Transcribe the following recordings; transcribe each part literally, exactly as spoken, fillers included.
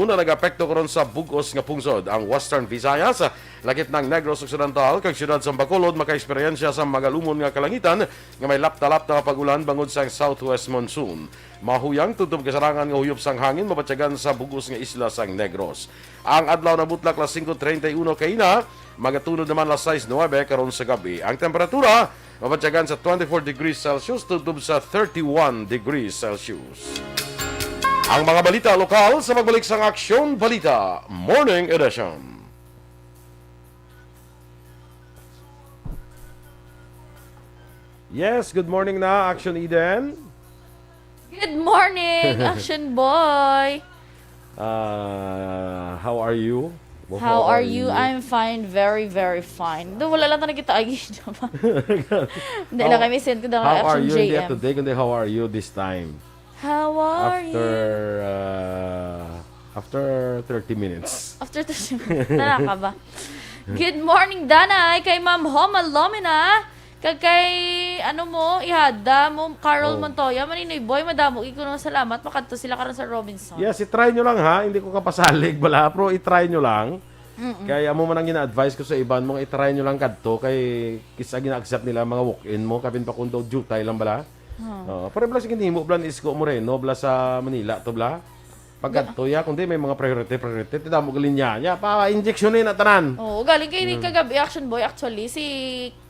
na nag-apekto karon sa bug-os nga pungsod. Ang Western Visayas, lakip na ang Negros Occidental, kag siyudad sa Bacolod makaeksperyensya sa magalumon nga kalangitan nga may lapta-lapta nga pag-ulan bangod sang southwest monsoon. Mahuyang tubtob kasarangan nga huyop sang hangin mabatyagan sa bug-os nga isla sang Negros. Ang adlaw nabutlak alas singko treinta y uno kaina, magatunod naman alas sais nuebe karon sa gab-i. Ang temperatura mabatyagan sa twenty-four degrees Celsius tubtob sa thirty-one degrees Celsius. Ang mga balita lokal sa pagbalik sang Aksyon Balita Morning Edition. Yes, good morning na, Action Eden. Good morning, Action Boy. Uh, how are you? How are you? I'm fine, very, very fine. Do, wala lang ta nakita agi, Jama. Hindi lang kami send ko daw How are Action you? Hindi J M. Today, kundi how are you this time? How are you? After, uh, after thirty minutes. After thirty minutes. Tara ka ba? Good morning, Danay, kay Ma'am Homa Lomina. Kag kay, ano mo, ihada mo, Carol Oh. Montoya, Maninoy Boy, madamo, ikuno salamat, makadto sila karon sa Robinson. Yes, i-try nyo lang ha, hindi ko kapasalig bala, pero i-try nyo lang. Mm-mm. Kay amo man ang gina-advise ko sa iban mo, i-try nyo lang kadto, kay kisa gina-accept nila mga walk-in mo, kapin pa kung daw jutay lang bala. Hmm. Oh, pare bala sa ginhimo bala ni Isko Moreno, bala sa Manila to bala. Pagkadto ya, kundi may mga priority, priority, ti damo gali niya. Nya, pa-injection na tanan. Oo, galing kay ni Mm. kagabi, Action Boy, actually, si,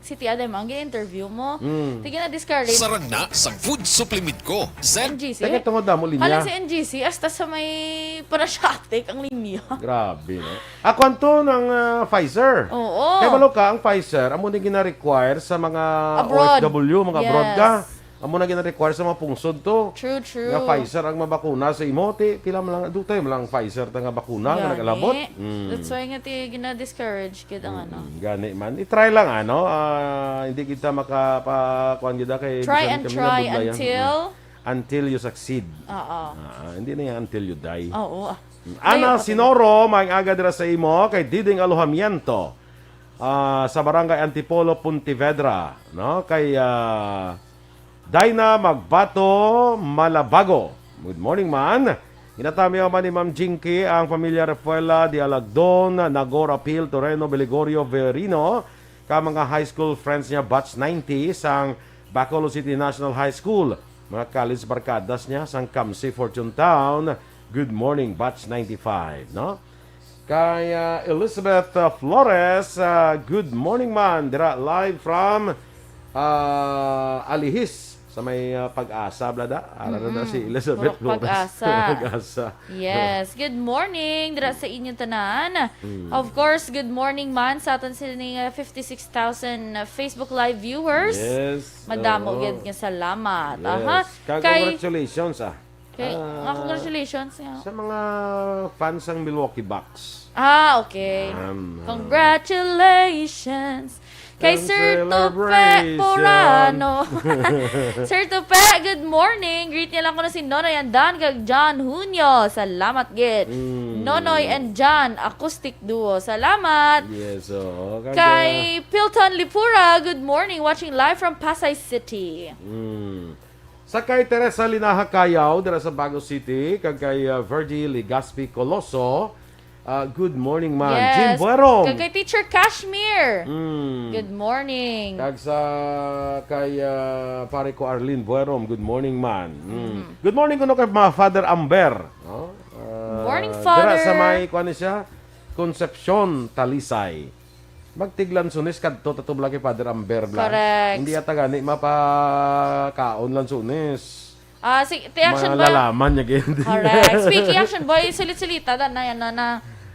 si Tia Dema ang gin-interview mo. Mm. Ti gina-discourage. Sarang na sang food supplement ko. Zen. N G C. Teka, tungod damo linya. Halin si N G C, hasta sa may Parasitic ang linya. Grabe, no? Ako anto ng ah, Pfizer. Oo. Kaya malo ka, ang Pfizer, amo na gina-require sa mga Abroad. O F W, mga abroad ka. Yes. Amo na gina-require sa mga pungsod to. True, true. Nga Pfizer ang mabakuna sa imo, ti, pila man lang, dutay man lang Pfizer ta nga bakuna nga Gani. nag-alabot. Mm. That's why nga ti gina-discourage gid ang ano. Mm, gani man. I-try lang, ano, ah, hindi kita makapakuan gid, ah, kay Try bisan and kami try nabudlayan. until Mm. Until you succeed. Oo. Ah, hindi na yan until you die. Oo. Mm. Layo Ana pa sila. Sinoro, maayong aga dira sa imo, kay Diding Alojamiento. Ah, sa Barangay Antipolo, Pontevedra, no? Kay, ah, Dinah Magbato Malabago. Good morning, man. Ginatamiyaw man ni Ma'am Jinky ang pamilya Rafaela de Alagdon, Nagor Apil, Toreno, Beligorio, Verino, ka mga high school friends niya, batch ninety sang Bacolod City National High School, mga college barkadas niya sang Kamsi, Fortune Town. Good morning, batch ninety-five, no? Kay, ah, Elizabeth, ah, Flores, ah, good morning, man. Dira live from, ah, Alihis sa may, ah, Pag-asa, blada. Ara na Mm-mm. si Elizabeth Purok Flores. Pag-asa. Pag-asa. Yes. Good morning dira sa inyo tanan. Mm. Of course, good morning man sa aton sini nga fifty-six thousand, uh, Facebook Live viewers. Yes. Madamo Oo. gyud nga salamat. Yes. Aha. Kay Congratulations, ah. Kay, Ah, nga, congratulations nga. Sa mga fans ng Milwaukee Bucks. Ah, okay. Um, ah. Congratulations. Kay Sir Tupe Purano. Sir Tupe, good morning. Greet niya lang ko na si Nonoy Andan kag John Hunyo. Salamat gid. Mm. Nonoy and John, acoustic duo. Salamat. Yes, oo. Kag, Kay Pilton Lipura, good morning. Watching live from Pasay City. Mm. Sa kay Teresa Linaha Cayaw, dira sa Bago City, kag kay, ah, Virgie Legaspi Coloso, ah, good morning, man. Yes. Jean Buerong. Kag kay Teacher Cashmere. Mm. Good morning. Kag sa kay, ah, pare ko Arlene Buerom, good morning, man. Mm. Mm. Good morning kuno kay mga Father Amber, no? Ah, Morning, dira sa Father. May, kuwan ni siya, Concepcion, Talisay. Magtiglansones kadto, tato bala kay Father Amber bala. Correct. Hindi ata gani mapakaon lansones. Ah, si, ti Action Boy. Malalaman niya gid. Correct. Speaking Action Boy, sulit-sulita, da na yan, na, na.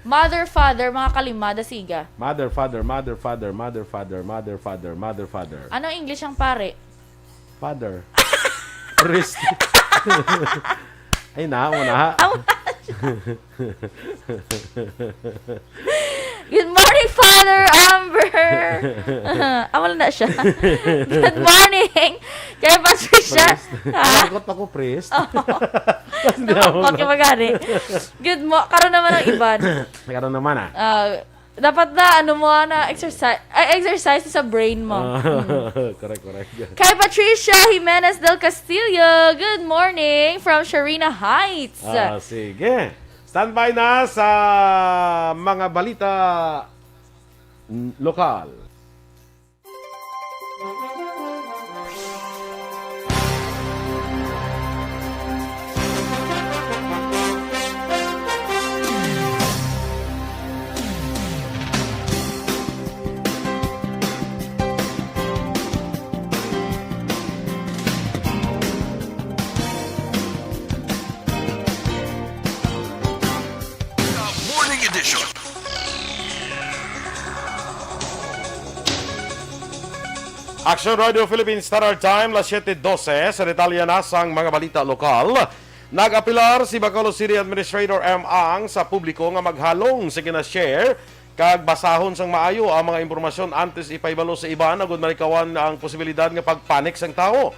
Mother, father, mga kalimada, siga. Mother, father, mother, father, mother, father, mother, father, mother, father. Ano English ang pare? Father. Priest. Ay, na, wala. Aw, Good morning, Father Amber! Ah, wala na siya. Good morning! Kay Patricia. Priest. Ha? Nalangkot pa ko, priest. Oo. Hindi ako Nalangkot ka magari. Good mo-, karon naman ang iban. Karon naman, ah. Ah, dapat na, ano mo, na exercise, ay, exercise sa brain mo. Ah, Mm. correct, correct. Kay Patricia Jimenez del Castillo, good morning from Sharina Heights. Ah, sige. Standby na sa mga balita lokal. Morning Edition. Action Radio Philippines Standard Time, las siete doce. Sa detalye na sang mga balita lokal, nag-apelar si Bacolod City Administrator M. Ang sa publiko nga maghalong sa gina-share kag basahon sang maayo ang mga impormasyon antes ipahibalo sa iban, agud malikawan ang posibilidad nga pagpanik sang tawo.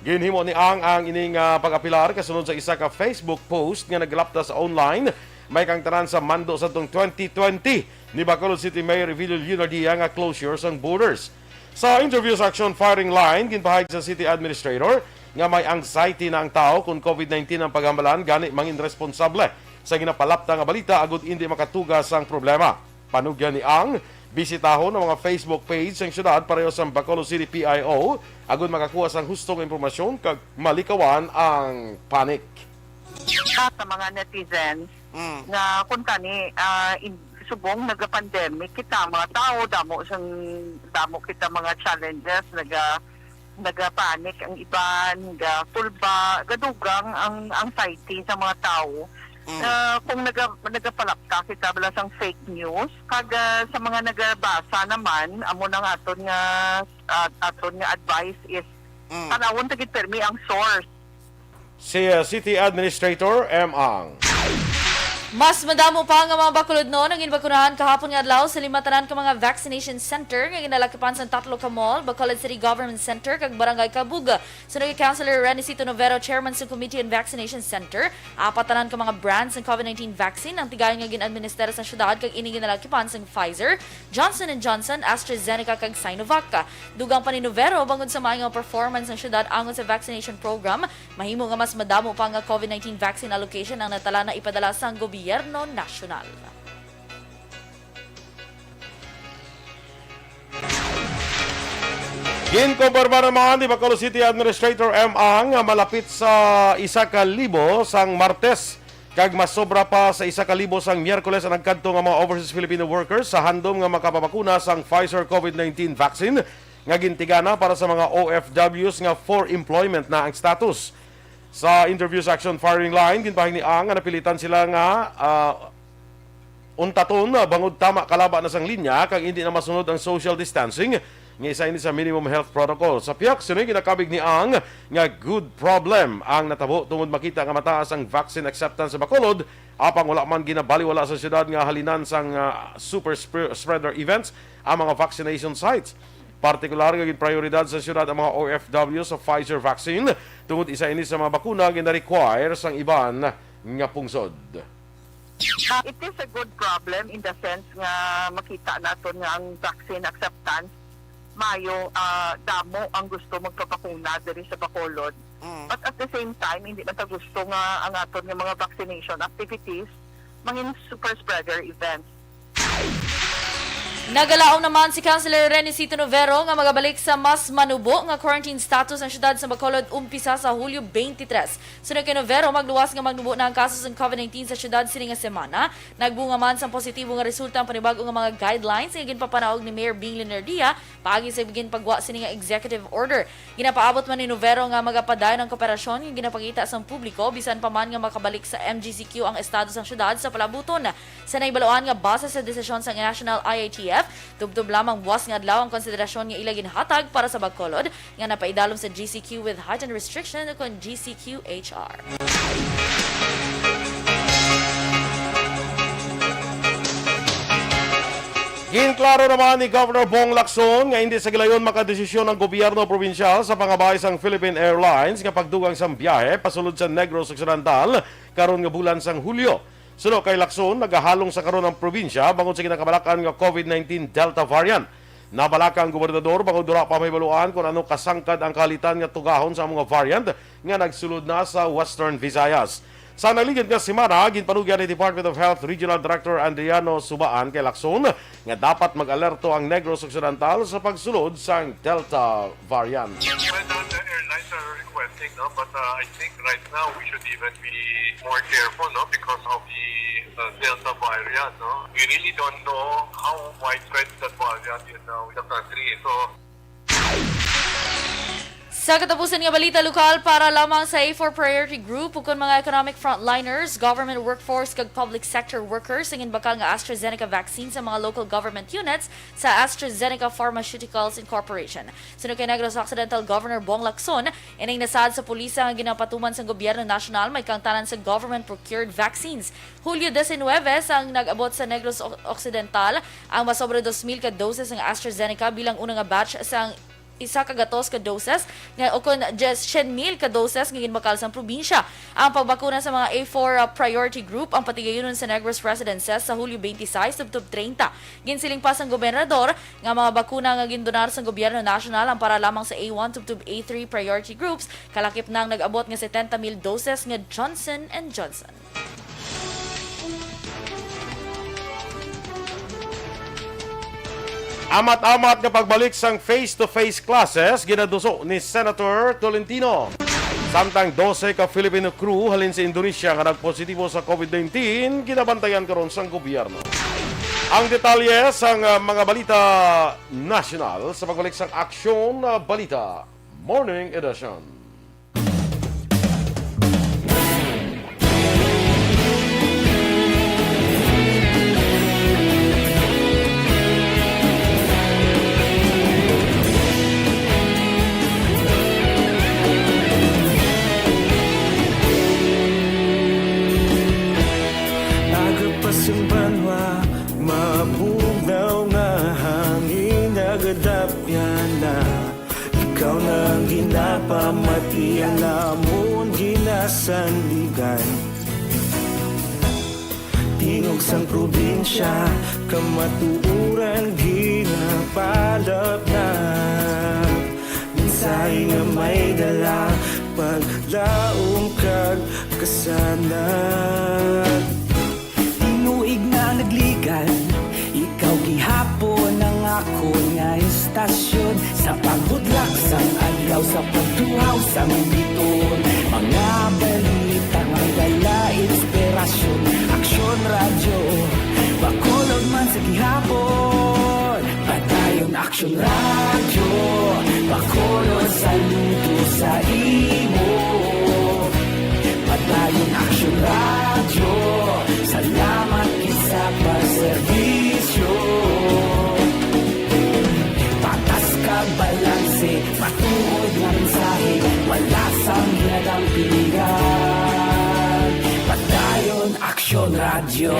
Ginhimo ni Ang ang ining, ah, pag-apelar kasunod sa isa ka Facebook post nga naglapta sa online, may kangtanan sa mando sa tong twenty twenty ni Bacolod City Mayor Evelio Leonardia nga closure sang borders. Sa interview sa Action Firing Line, ginpahayag sa city administrator nga may anxiety na ang tawo kon COVID nineteen ang paghambalan, gani mangin responsable sa ginapalapta nga balita agud indi makatuga sang problema. Panugyan ni Ang, bisitahon ang mga Facebook page sang siyudad pareho sang Bacolod City P I O agud makakuha sang husto nga impormasyon kag malikawan ang panic. Sa mga netizens Mm. nga kung tani, ah, in-, subong naga-pandemic kita, mga tao, damo sang, damo kita mga challenges, naga-, nagapanic ang iban, gatulba, gadugang ang anxiety sa mga tawo. Mm. Ah, kung naga-, nagapalapta kita bala sang fake news, kag, ah, sa mga nagabasa naman, amo nang aton nga, ah, aton nga advice is Mm. tanawon ta gid permi ang source. Si, uh, City Administrator M. Ang. Mas madamo pa nga mga Bacolodnon ang ginbakunahan kahapon nga adlaw sa lima tanan ka mga vaccination center nga ginalakipan sang tatlo ka mall, Bacolod City Government Center kag Barangay Kabug. Suno kay Councilor Renicito Novero, Chairman sang Committee on Vaccination Center, apat tanan ka mga brands sang COVID nineteen vaccine ang tigayon nga gin-administer sa syudad, kag ini ginalakipan sang Pfizer, Johnson and Johnson, AstraZeneca kag Sinovac. Dugang pa ni Novero, bangod sa maayo nga performance sang syudad angot sa vaccination program, mahimo nga mas madamo pa nga COVID nineteen vaccine allocation ang natala na ipadala sang gobyerno nasyonal. Ginkumpirma naman ni Bacolod City Administrator M. Ang nga malapit sa isa ka libo sang Martes kag mas sobra pa sa isa ka libo sang Miyerkules ang nagkadto nga mga overseas Filipino workers sa handom nga makapabakuna sang Pfizer COVID nineteen vaccine nga gintigana para sa mga O F Ws nga for employment na ang status. Sa interview sa Action Firing Line, ginpahayag ni Ang nga napilitan sila nga, ah, untaton, ah, bangod tama kalaba na sang linya kag indi na masunod ang social distancing nga isa ini sa minimum health protocol. Sa pihak sini, ginakabig ni Ang nga good problem ang natabo tungod makita nga mataas ang vaccine acceptance sa Bacolod, apang wala man ginabaliwala sa syudad nga halinan sang, ah, super spre-, spreader events ang mga vaccination sites. Partikular nga ginprioridad sa syudad ang mga O F W sa Pfizer vaccine tungod isa ini sa mga bakuna nga gina-require sang iban nga pungsod. Uh, it is a good problem in the sense nga makita naton nga ang vaccine acceptance, mayo, ah, damo ang gusto magpabakuna diri sa Bacolod. Mm. But at the same time, hindi man ta gusto nga ang aton nga mga vaccination activities mangin super spreader events. Nagalaom naman si Councilor Renicito Novero nga magabalik sa mas manubo nga quarantine status ang syudad sa Bacolod umpisa sa Hulyo twenty-three. Suno kay Novero, magluwas nga magnubo na ang kaso sang COVID nineteen sa syudad sini nga semana. Nagbunga man sang positibo nga resulta ang panibag-o nga mga guidelines nga ginpapanaog ni Mayor Bing Leonardia paagi sa ginpagwa sini nga executive order. Ginapaabot man ni Novero nga magapadayon ang kooperasyon nga ginapakita sang publiko, bisan pa man nga makabalik sa M G C Q ang estado sang syudad sa palabuton. Sa naibaluan nga base sa desisyon sang National I A T F, tubtob lamang buas nga adlaw ang konsiderasyon nga ila ginhatag para sa Bacolod nga napaidalom sa G C Q with heightened restriction ukon G C Q H R. Ginklaro naman ni Governor Bong Lacson nga hindi sa gilayon makadesisyon ang gobyerno probinsyal sa pangabay sang Philippine Airlines nga pagdugang sang biyahe pasulod sa Negros Occidental karon nga bulan sang Hulyo. Suno kay Lacson, nagahalong sa karon ang probinsya bangod sa ginakabalakan nga COVID nineteen Delta variant. Nabalaka ang gobernador bangod wala pa mahibaluan kon ano kasangkad ang kahalitan nga tugahon sa amo nga variant nga nagsulod na sa Western Visayas. Sa naligid nga semana, ginpanugyan ni Department of Health Regional Director Andriano Subaan kay Lacson nga dapat mag-alerto ang Negros Occidental sa pagsulod sang Delta variant. Well, the, the airlines are requesting, no? But uh, I think right now we should even be more careful, no? Because of the uh, Delta variant, no? We really don't know how widespread that variant is now in the country. So, Sa katapusan nga balita, lokal, para lamang sa A four Priority Group ukon mga economic frontliners, government workforce kag public sector workers ang ginbakal nga AstraZeneca vaccine sa mga local government units sa AstraZeneca Pharmaceuticals Incorporation. Suno kay Negros Occidental Governor Bong Lacson, ining nasaad sa pulisa nga ginapatuman sang gobyerno nasyonal may kaangtanan sa government procured vaccines. Hulyo diecinuebe sang nag-abot sa Negros O- Occidental ang masobra dos mil ka doses nga AstraZeneca bilang una nga batch sang isa ka gatos ka doses nga ukon diyes syen mil ka doses nga ginbakal sang probinsya. Ang pagbakuna sa mga A four priority group ang patigayunon sa Negros residences sa Hulyo twenty-six tubtob treinta. Ginsiling pa sang gobernador nga mga bakuna nga gindonar sang gobyerno nasyonal ang para lamang sa A one tubtob A three priority groups, kalakip na ang nag-abot nga setenta mil doses nga Johnson and Johnson. Amat-amat nga pagbalik sang face-to-face classes ginaduso ni Senator Tolentino. Samtang dose ka Filipino crew halin sa Indonesia nga nagpositibo sa COVID nineteen ginabantayan karon sang gobyerno. Ang detalye sang ah, mga balita nasyonal sa pagbalik sang Aksyon ah, Balita Morning Edition. Aga pa sang banwa, mabugnaw nga hangin nagadapyan na. Ikaw na ang ginapamati, ang amon ginasandigan. Tingog sang probinsya, kamatuoran ginapalapnap. Mensahe nga may dala, paglaom kag kasanag. Tinuig na nagligan, ikaw gihapon ang akon nga istasyon. Sa pagbudlak sang adlaw, sa pagtuhaw sang biton, mga balita nga dala inspirasyon. Aksyon Radyo, Bacolod man sa gihapon. Padayon Aksyon Radyo, Bacolod saludo sa imo. Padayon Aksyon Radyo, salamat gid sa pagserbisyo. Patas ka balanse, matuod nga mensahe, wala sang ginadampingan. Padayon Aksyon Radyo.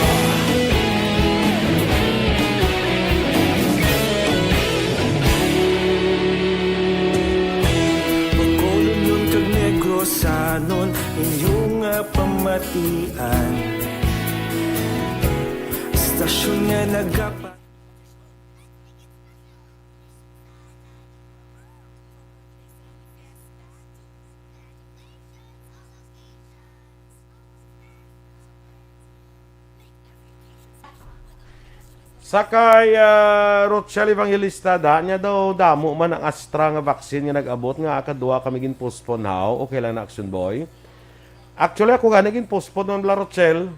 Bacolodnon kag Negrosanon, inyo nga pamatian. Istasyon nga nagapa- Sa kay ah, Rochelle Evangelista, da niya daw damo man ang Astra nga vaccine nga nag-abot nga akadwa kami gin-postpone haw. Okay lang na, Action Boy. Actually, ako gani gin-postpone man bala, Rochelle.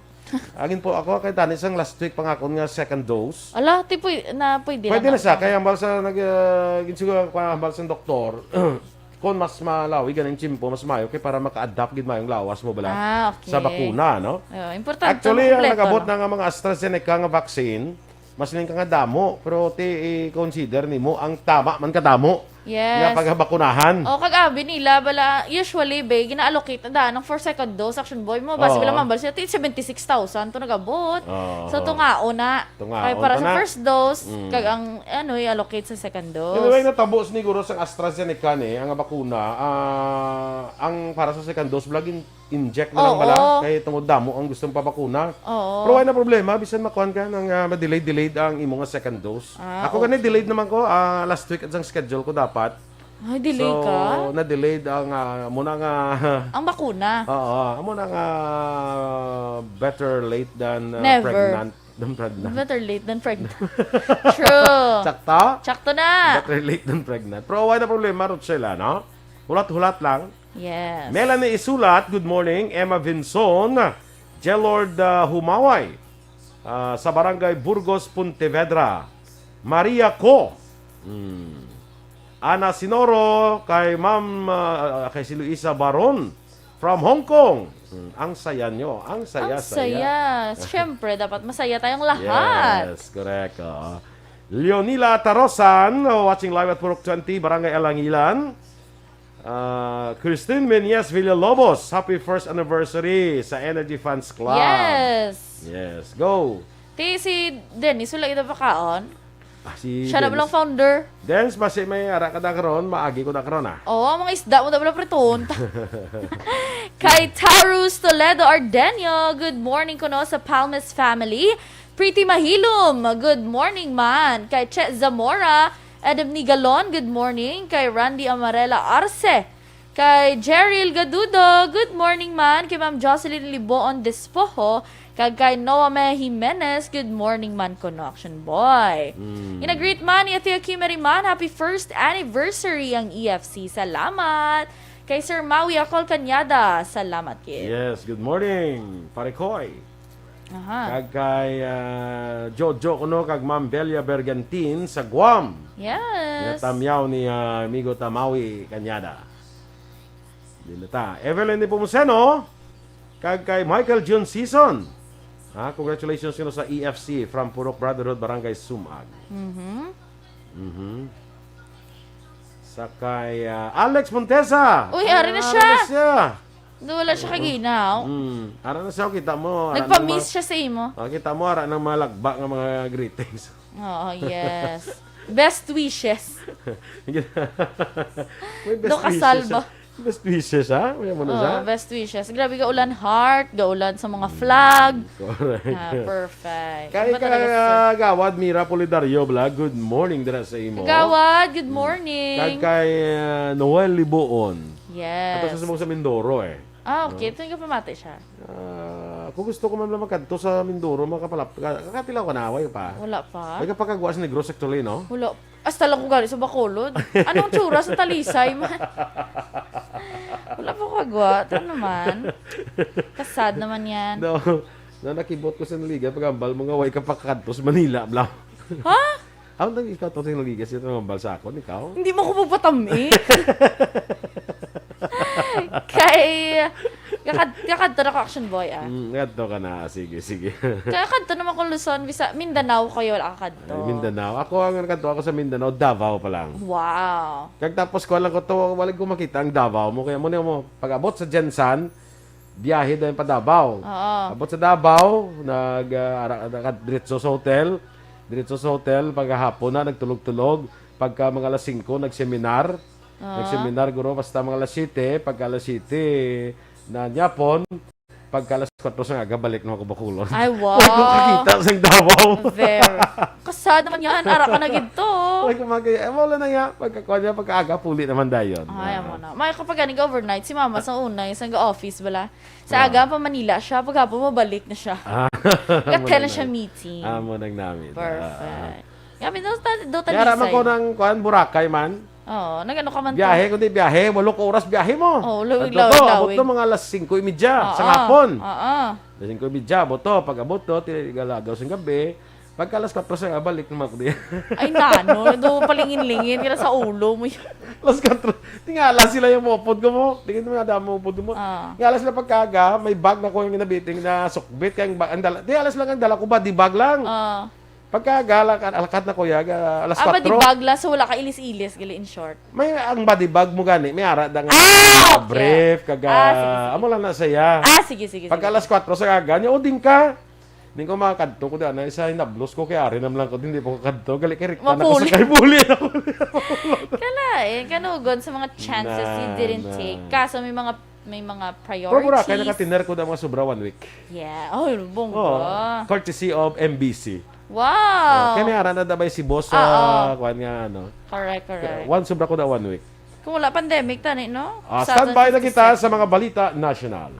Agin po ako kay tani sang last week pangakon nga second dose. Ala, ti pwede na, pwede Pwede na na siya, kay hambal sa nag uh, ginsugo pa hambal sa doktor. Kung mas malawi ganing tiyempo, mas mayo kay para maka-adapt gid mayong lawas mo bala Ah, okay. sa bakuna, no? Oo, importante Actually, ang nagabot na nga mga AstraZeneca nga vaccine, mas ning ka nga damo, pero ti i-consider nimo ang tama man kadamo Yes. nga pagbakunahan. O kag abi nila bala usually be gina-allocate na daan ang for second dose, Action Boy, mo basi Oo. bala mambal sila ti seventy six thousand to nagabot. Oo. So tungaon na. Tungaon Kay para pa sa na. first dose Mm. kag ang ano i-allocate sa second dose. Anyway, natabo siguro sang AstraZeneca ni ang bakuna, ah, ang para sa second dose vlog inject na lang Oo. bala kay tungod damo ang gustong pabakuna. Oo. Pero wala na problema bisan makuan ka nang ah, ma-delay delayed ang imo nga second dose. Ah, Ako gani okay. delayed naman ko ah, last week at ang schedule ko dapat. Ay, delay So, ka? na-delayed ang, ah, muna nga, Ang bakuna. Oo, amo na nga better late than uh, Never. pregnant. Than pregnant. Better late than pregnant. True. Sakto? Sakto na. Better late than pregnant. Pero wala na problema, Rochelle, no? Hulat-hulat lang. Yes. Melanie Isulat, good morning. Emma Vinson, Jelord uh, Humaway, ah, sa Barangay Burgos, Pontevedra. Maria Co. Hmm. Ana Sinoro, kay Ma'am, ah, kay si Luisa Baron from Hong Kong. Hmm. Ang saya nyo. Ang saya, Ang saya. Siyempre, dapat masaya tayong lahat. Yes, correct. Oo. Leonila Tarosan, watching live at Purok twenty, Barangay Alangilan. Ah, Christine Menyes Villalobos, happy first anniversary sa Energy Fans Club. Yes. Yes, go. Ti si Dennis, wala ito pakaon. Ah, si Siya na Dennis. Lang founder. Dennis, basi may ara ka na karon, maagi ko na karon, ah. Oo, ang mga isda mo na wala priton. Kay Tarus Toledo Ardenio, good morning kuno sa Palmas family. Pretty Mahilom, good morning man. Kay Che Zamora, Adam Nigalon, good morning. Kay Randy Amarela Arce, kay Jeril Gadudo, good morning man. Kay Ma'am Jocelyn Liboon Despojo, kag kay Noah May Jimenez, good morning man kuno, Action Boy. Mm. Ina-greet man ni Ate Kimberly man, happy first anniversary ang E F C. Salamat. Kay Sir Maui Akol Cañada, salamat kid. Yes, good morning, Pare Koy. Aha. Kag kay ah, Jojo kuno kag Ma'am Belia Bergantin sa Guam. Nga Yes. Tamyaw ni ah, Amigo Tamawi Cañada. Dili ta. Evelyn Nepomuceno, kag kay Michael Jun Season. Ha, congratulations kuno sa E F C from Purok Brotherhood, Barangay Sumag. Mhm. Mhm. Sa kay ah, Alex Montesa. Uy, ari na Ah, siya. Ari na siya. Do wala siya kaginaw. Mm. Ara na siya, kita mo. Ara Nagpa-miss ng siya sa imo. mga, ah, kita mo, ara ng mga lagba nga mga greetings. Oo, yes. Best wishes. May best Do kasal wishes, ba? ah. Best wishes, ha? May mo na Oo, siya? Best wishes. Grabe ka ulan heart, gaulan sa mga flag. Correct. Ah, perfect. Kay Iba talaga sa Kagawad Mira Polidario Vlog, good morning dira sa imo. Kagawad, good morning. Kag kay ah, Noel Libuon. Yes. Ato sa subong sa Mindoro eh. Ah, okay. Ito yung kapamati siya. Ah, kung gusto ko man lang magkadto sa Mindoro, makapalap, ka- kakatilaw ka na, way pa. Wala pa. May kapakagwa sa Negros actually, no? Wala. Hasta lang ko gani sa Bacolod. Anong tsura sa Talisay man? Wala pa ko kagwa. Ito naman. Kasad naman yan. No. Na nakibot ko sa Naligan, pag-ambal mo nga, way ka pakakadto sa Manila, bla. Ha? Ang nang ikaw to sa Naligan, siya tumambal sa akon, ikaw? Hindi mo ko magpatami. Kay, kakad kakadto na ko, Action Boy, ah. Mm, ngadto ka na. Sige, sige. Kaya kadto naman ko Luzon, Visa, Mindanao kayo, wala ka kadto. Ay, Mindanao. Ako, ang nagkadto ako sa Mindanao, Davao pa lang. Wow. Kag tapos ko lang ko to, wala ko makita ang Davao mo. Kaya mo niya mo, pag-abot sa Gensan, biyahe dayon pa Davao. Oo. Abot sa Davao, nag, ah, ara- nag- diretso sa hotel. Diretso sa hotel, pagkahapon na, nagtulog-tulog. Pagka mga alas singko, nagseminar. Ah. Nagseminar, guro, basta mga alas siyete. Pagka alas siyete, na nyapon. Pagka alas kwatro sa aga, balik na ako Bacolod. Ay, wow. Wala ko kakita sa Davao. Very. Kasad naman yan. Ara ka na gid to. Ay, kumagay. Eh, wala na nga. Pagkakuha niya, pagkaaga, puli naman dayon. Ay, Ah. amo na. May kapag ganing overnight, si mama sa una, isang ga-office bala. Sa Ah. aga pa Manila siya, paghapon mabalik na siya. Ah, Gatay wala na siya na. meeting. Amo nang namin. Perfect. Ah. Kami daw ta do Kaya raman talisay. Ko ng kuan, Boracay man. Oo, nagano ka man to? Biyahe, kundi biyahe, walo ka oras biyahe mo. Oo, lawig, Adto lawig, to, lawig. Abot to mga alas singko y media Oo, sa hapon. Oo. Alas singko y media, abot to. Pag abot to, tigalagaw sa gabi. Pagka alas kwatro sa balik naman ko diyan. Ay, nano, do palingin-lingin kaya sa ulo mo yun. Alas kwatro. Tingala sila yung mopod ko mo. Tingin mo nga damo mopod mo. Ah. Tingala sila pagkaaga, may bag na ko yung nabiting na sukbit. Kaya ang, ba- ang dala, tingala sila ang dala ko, body bag lang. Ah. Pagkaaga, alakat, alakat na ko yaga, alas Ah, body kwatro. Bag lang, so wala ka ilis-ilis, gali, in short. May ang body bag mo gani, may ara da nga Ah, okay. Brief, kaga, Ah, sige, sige. Amo lang na saya. Ah, sige, sige, Pagka sige. Alas kwatro sa aga, niya, o din ka. Di ko makakadto ko daan, isa hinablos ko, kaya ari naman lang ko, hindi po ko kadto. Gali kay Rick, Mapuli. Sa kay buli na. Kalain, kanugon sa mga chances you Na, didn't na. take. Kaso may mga may mga Pero mura kay priorities. Nakatiner ko na mga sobra one week. Yeah. Oh, bongga. Oh, courtesy of M B C. Wow. Oh, kaya may ara na dabay si boss sa Ah, ah. Kuan nga ano. Correct, correct. One sobra ko na one week. Wala pandemic tani, no? Ah, Sa standby na kita sa mga balita nasyonal.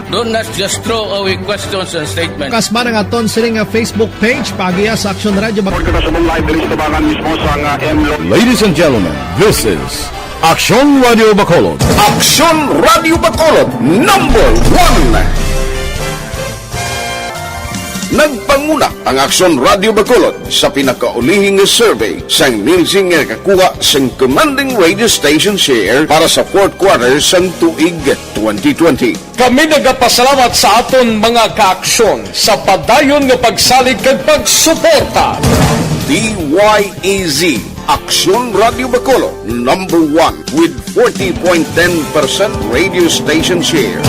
Don't not just throw away questions and statements. Kasman ang aton sini nga Facebook page, paagiha sa Aksyon Radio Bacolod. Report kita sa live diri sa tubangan mismo sa nga M Lo- Ladies and gentlemen, this is Aksyon Radio Bacolod. Aksyon Radio Bacolod, number one. Nagpanguna ang Aksyon Radio Bacolod sa pinakaulihi nga survey sang Nielsen nga nakakuha sang commanding radio station share para sa fourth quarter sang tuig twenty twenty. Kami nagapasalamat sa aton mga kaaksyon sa padayon nga pagsalig kag pagsuporta. D Y E Z, Aksyon Radio Bacolod, number one with forty point ten percent radio station share.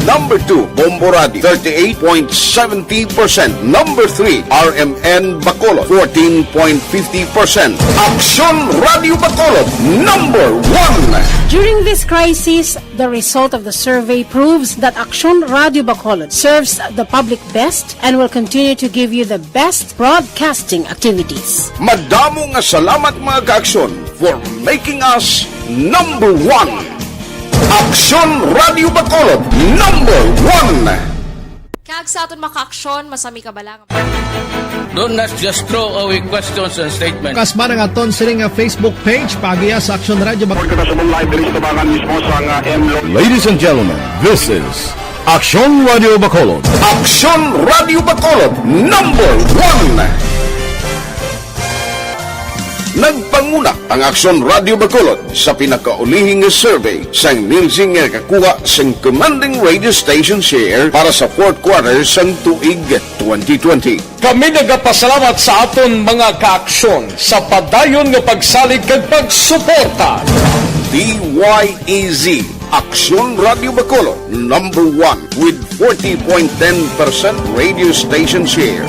Number two, Bombo Radio, thirty-eight point seventy percent. Number three, R M N Bacolod, fourteen point fifty percent. Aksyon Radio Bacolod, number one. During this crisis, the result of the survey proves that Aksyon Radio Bacolod serves the public best and will continue to give you the best broadcasting activities. Madamo nga salamat, mga kaaksyon, for making us number one. Aksyon Radio Bacolod, number one. Kag sa aton mga kaaksyon, masami ka bala nga Don't not just throw away questions and statements. Kasman ang aton sini nga Facebook page, paagiha sa Aksyon Radio Bacolod. Report kita sa live diri sa tubangan mismo sa nga M Lo- Ladies and gentlemen, this is Aksyon Radio Bacolod. Aksyon Radio Bacolod, number one. Nagpanguna ang Aksyon Radio Bacolod sa pinakaulihi nga survey sang Nielsen nga nakakuha sang commanding radio station share para sa fourth quarter sang tuig twenty twenty. Kami nagapasalamat sa aton mga kaaksyon sa padayon nga pagsalig kag pagsuporta. D Y E Z, Aksyon Radio Bacolod, number one with forty point ten percent radio station share.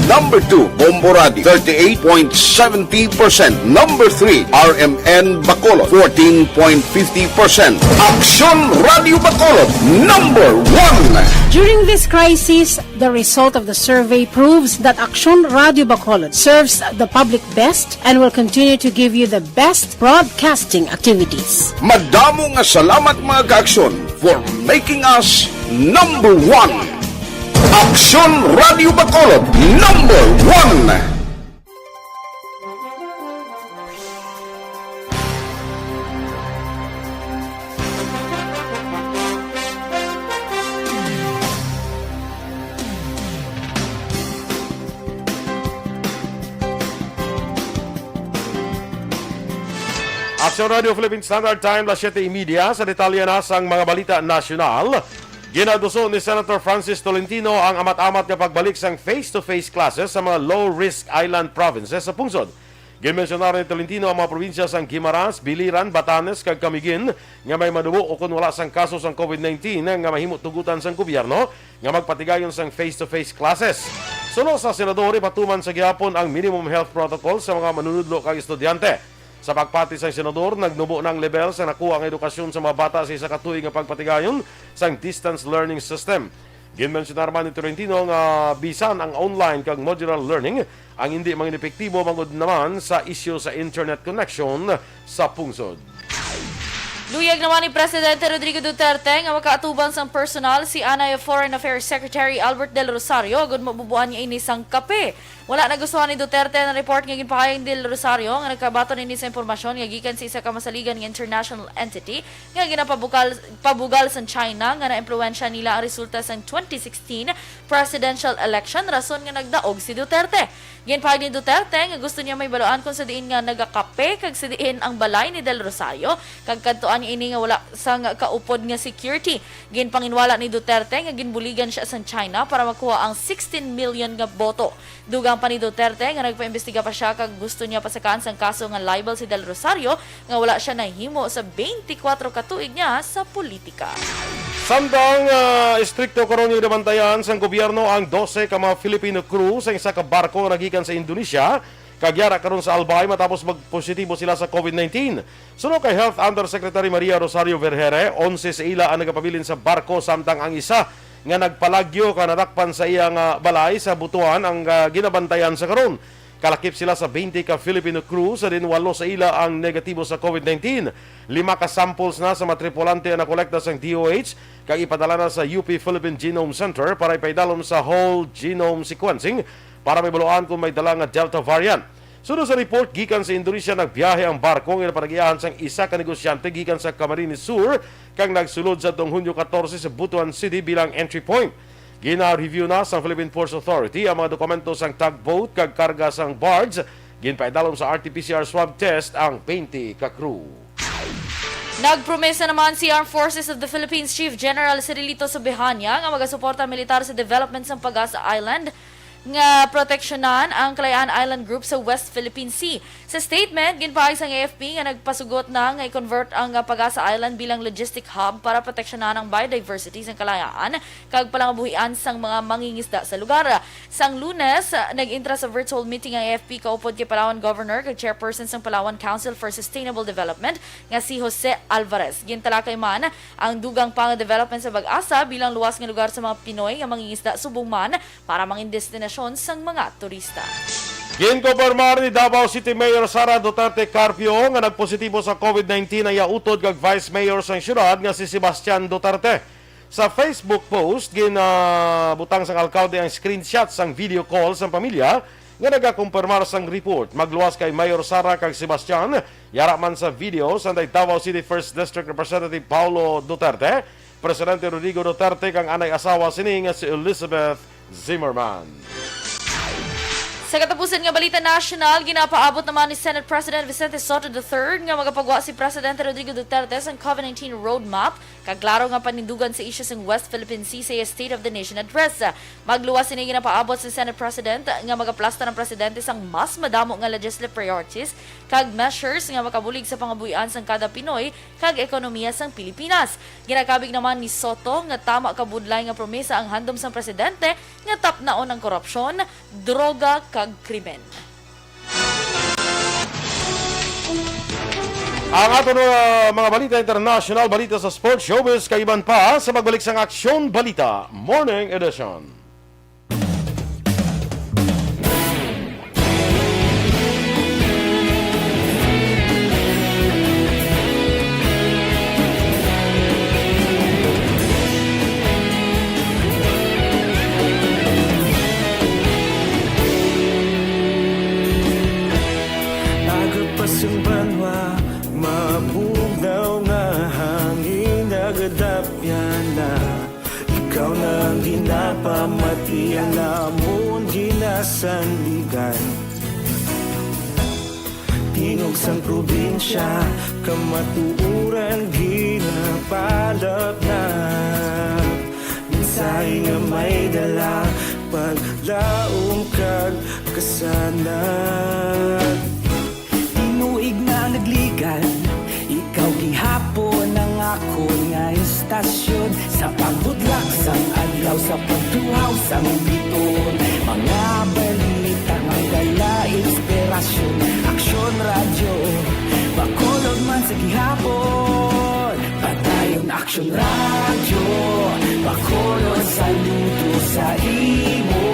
Number two, Bombo Radio, thirty-eight point seventy percent. Number three, R M N Bacolod, fourteen point fifty percent. Aksyon Radio Bacolod, number one. During this crisis, the result of the survey proves that Aksyon Radio Bacolod serves the public best and will continue to give you the best broadcasting activities. Madamo nga salamat, mga kaaksyon, for making us number one. Aksyon Radio Bacolod, number one. Aksyon Radio Philippine Standard Time, las siete y media. Sa detalye na sang mga balita nasyonal, ginaduso ni Senator Francis Tolentino ang amat-amat nga pagbalik sang face-to-face classes sa mga low-risk island provinces sa pungsod. Ginmensyonar ni Tolentino ang mga probinsya sang Guimaras, Biliran, Batanes, kag Camiguin nga may manubo o kon wala sang kaso sang covid nineteen nga mahimo tugutan sang gobyerno nga magpatigayon sang face-to-face classes. Suno sa senador, ipatuman sa gihapon ang minimum health protocol sa mga manunudlo kag estudyante. Sa pagpati sang senador, nagnubo na ang lebel sa nakuha nga edukasyon sa mga bata sa isa ka tuig nga pagpatigayon sang distance learning system. Ginmensyonar man ni Tolentino nga bisan ang online kag modular learning, ang indi man epektibo bangod naman sa isyu sa internet connection sa pungsod. Luyag naman ni Presidente Rodrigo Duterte nga makaatubang sang personal si anay Foreign Affairs Secretary Albert Del Rosario agud mabubuan niya ini sang kape. Wala nagustuhan ni Duterte ang report nga ginpahayag ni Del Rosario nga nagkabaton ini sa impormasyon nga gikan sa isa ka masaligan nga international entity nga ginapabugal pabugal sa China nga naimpluwensya nila ang resulta sang twenty sixteen presidential election, rason nga nagdaog si Duterte. Ginpahayag ni Duterte nga gusto niya mahibaluan kung sa diin nga nagakape kag sa diin ang balay ni Del Rosario, kag kadtuan niya ini nga wala sang kaupod nga security. Ginpanginwala ni Duterte nga ginbuligan siya sang China para makuha ang sixteen million nga boto. Dugang pa ni Duterte nga nagpaimbestiga pa siya kag gusto niya pasakaan sang kaso nga libel si Del Rosario nga wala siya nahimo sa twenty-four ka tuig niya sa politika. Samtang, ah, estrikto karon nga ginabantayan sang gobyerno ang dose ka mga Filipino crew sa isa ka barko nga nagikan sa Indonesia kag yara karon sa Albay matapos magpositibo sila sa covid nineteen. Suno kay Health Undersecretary Maria Rosario Vergeire, onse sa ila ang nagapabilin sa barko, samtang ang isa nga nagpalagyo ka nadakpan sa iyang, ah, balay sa Butuan ang, ah, ginabantayan sa karon. Kalakip sila sa twenty ka Filipino crew, sa diin walo sa ila ang negatibo sa COVID nineteen. Lima ka samples na sa mga tripulante ang nakolekta sang D O H kag ipadala na sa U P Philippine Genome Center para ipaidalom sa whole genome sequencing para mahibaluan kung may dala nga Delta variant. Suno sa report, gikan sa Indonesia nagbiyahe ang barko nga ginapanagiahan sang isa ka negosyante gikan sa Camarines Sur kag nagsulod sa tuong Hunyo katorse sa Butuan City bilang entry point. Gina-review na sang Philippine Ports Authority ang mga dokumento sang tugboat kag karga sang barge. Ginpaidalom sa R T P C R swab test ang twenty ka crew. Nagpromesa naman si Armed Forces of the Philippines Chief General Cirilito Sobihania nga magasuporta militar sa development sang Pag-asa Island nga proteksyonan ang Kalayaan Island Group sa West Philippine Sea. Sa statement, ginpaayag sang A F P nga nagpasugot na nga i-convert ang, ah, Pag-asa Island bilang logistic hub para proteksyonan ang biodiversity sang kalayaan kag palangabuhian sang mga mangingisda sa lugar. Sang Lunes, nag-intra sa virtual meeting ang A F P kaupod kay Palawan Governor kag Chairperson sang Palawan Council for Sustainable Development nga si Jose Alvarez. Gintalakay man ang dugang pa nga development sa Pag-asa bilang luwas nga lugar sa mga Pinoy nga mangingisda subong man para mangin destinasyon sang mga turista. Ginkumpirmar ni Davao City Mayor Sara Duterte Carpio nga nagpositibo sa COVID nineteen ang iya utod kag Vice Mayor sang siyudad nga si Sebastian Duterte. Sa Facebook post, ginabutang sang alkalde ang screenshot sang video call sang pamilya nga nagakumpirmar sang report. Magluwas kay Mayor Sara kag Sebastian, yara man sa video sang Davao City First District Representative Paulo Duterte, Presidente Rodrigo Duterte kag anay asawa sini nga si Elizabeth Zimmerman. Sa katapusan nga balita nasyonal, ginapaabot naman ni Senate President Vicente Sotto the third nga magapagwa si Presidente Rodrigo Duterte sang COVID nineteen roadmap kag klaro nga panindugan sa isyu sang West Philippine Sea sa iya State of the Nation Address. Magluwas sini ginapaabot sa Senate President nga magaplastar ang presidente sang mas madamo nga legislative priorities kag measures nga makabulig sa pangabuhian sang kada Pinoy kag ekonomiya sang Pilipinas. Ginakabig naman ni Sotto nga tama ka budlay nga promesa ang handom sang presidente nga tapnaon ang korupsyon, droga kag krimen. Ang aton, uh, mga balita international, balita sa sports, showbiz, kag iban pa sa pagbalik sang Aksyon Balita Morning Edition. Agod pa sang banwa, mabugnaw nga hangin, nagadapyan na. Ikaw na ang ginapamati, ang amon ginasandigan. Tingog sang probinsya, kamatuoran ginapalapnap. Mensahe nga may dala, paglaom kag kasanag. Tinuig na nagligad, ikaw gihapon ang akon nga estasyon. Sa pagbudlak sang adlaw, sa pagtuhaw sang bituon, mga balita nga dala inspirasyon. Aksyon Radyo, Bacolod man sa gihapon. Padayon Aksyon Radyo, Bacolod, saludo sa imo.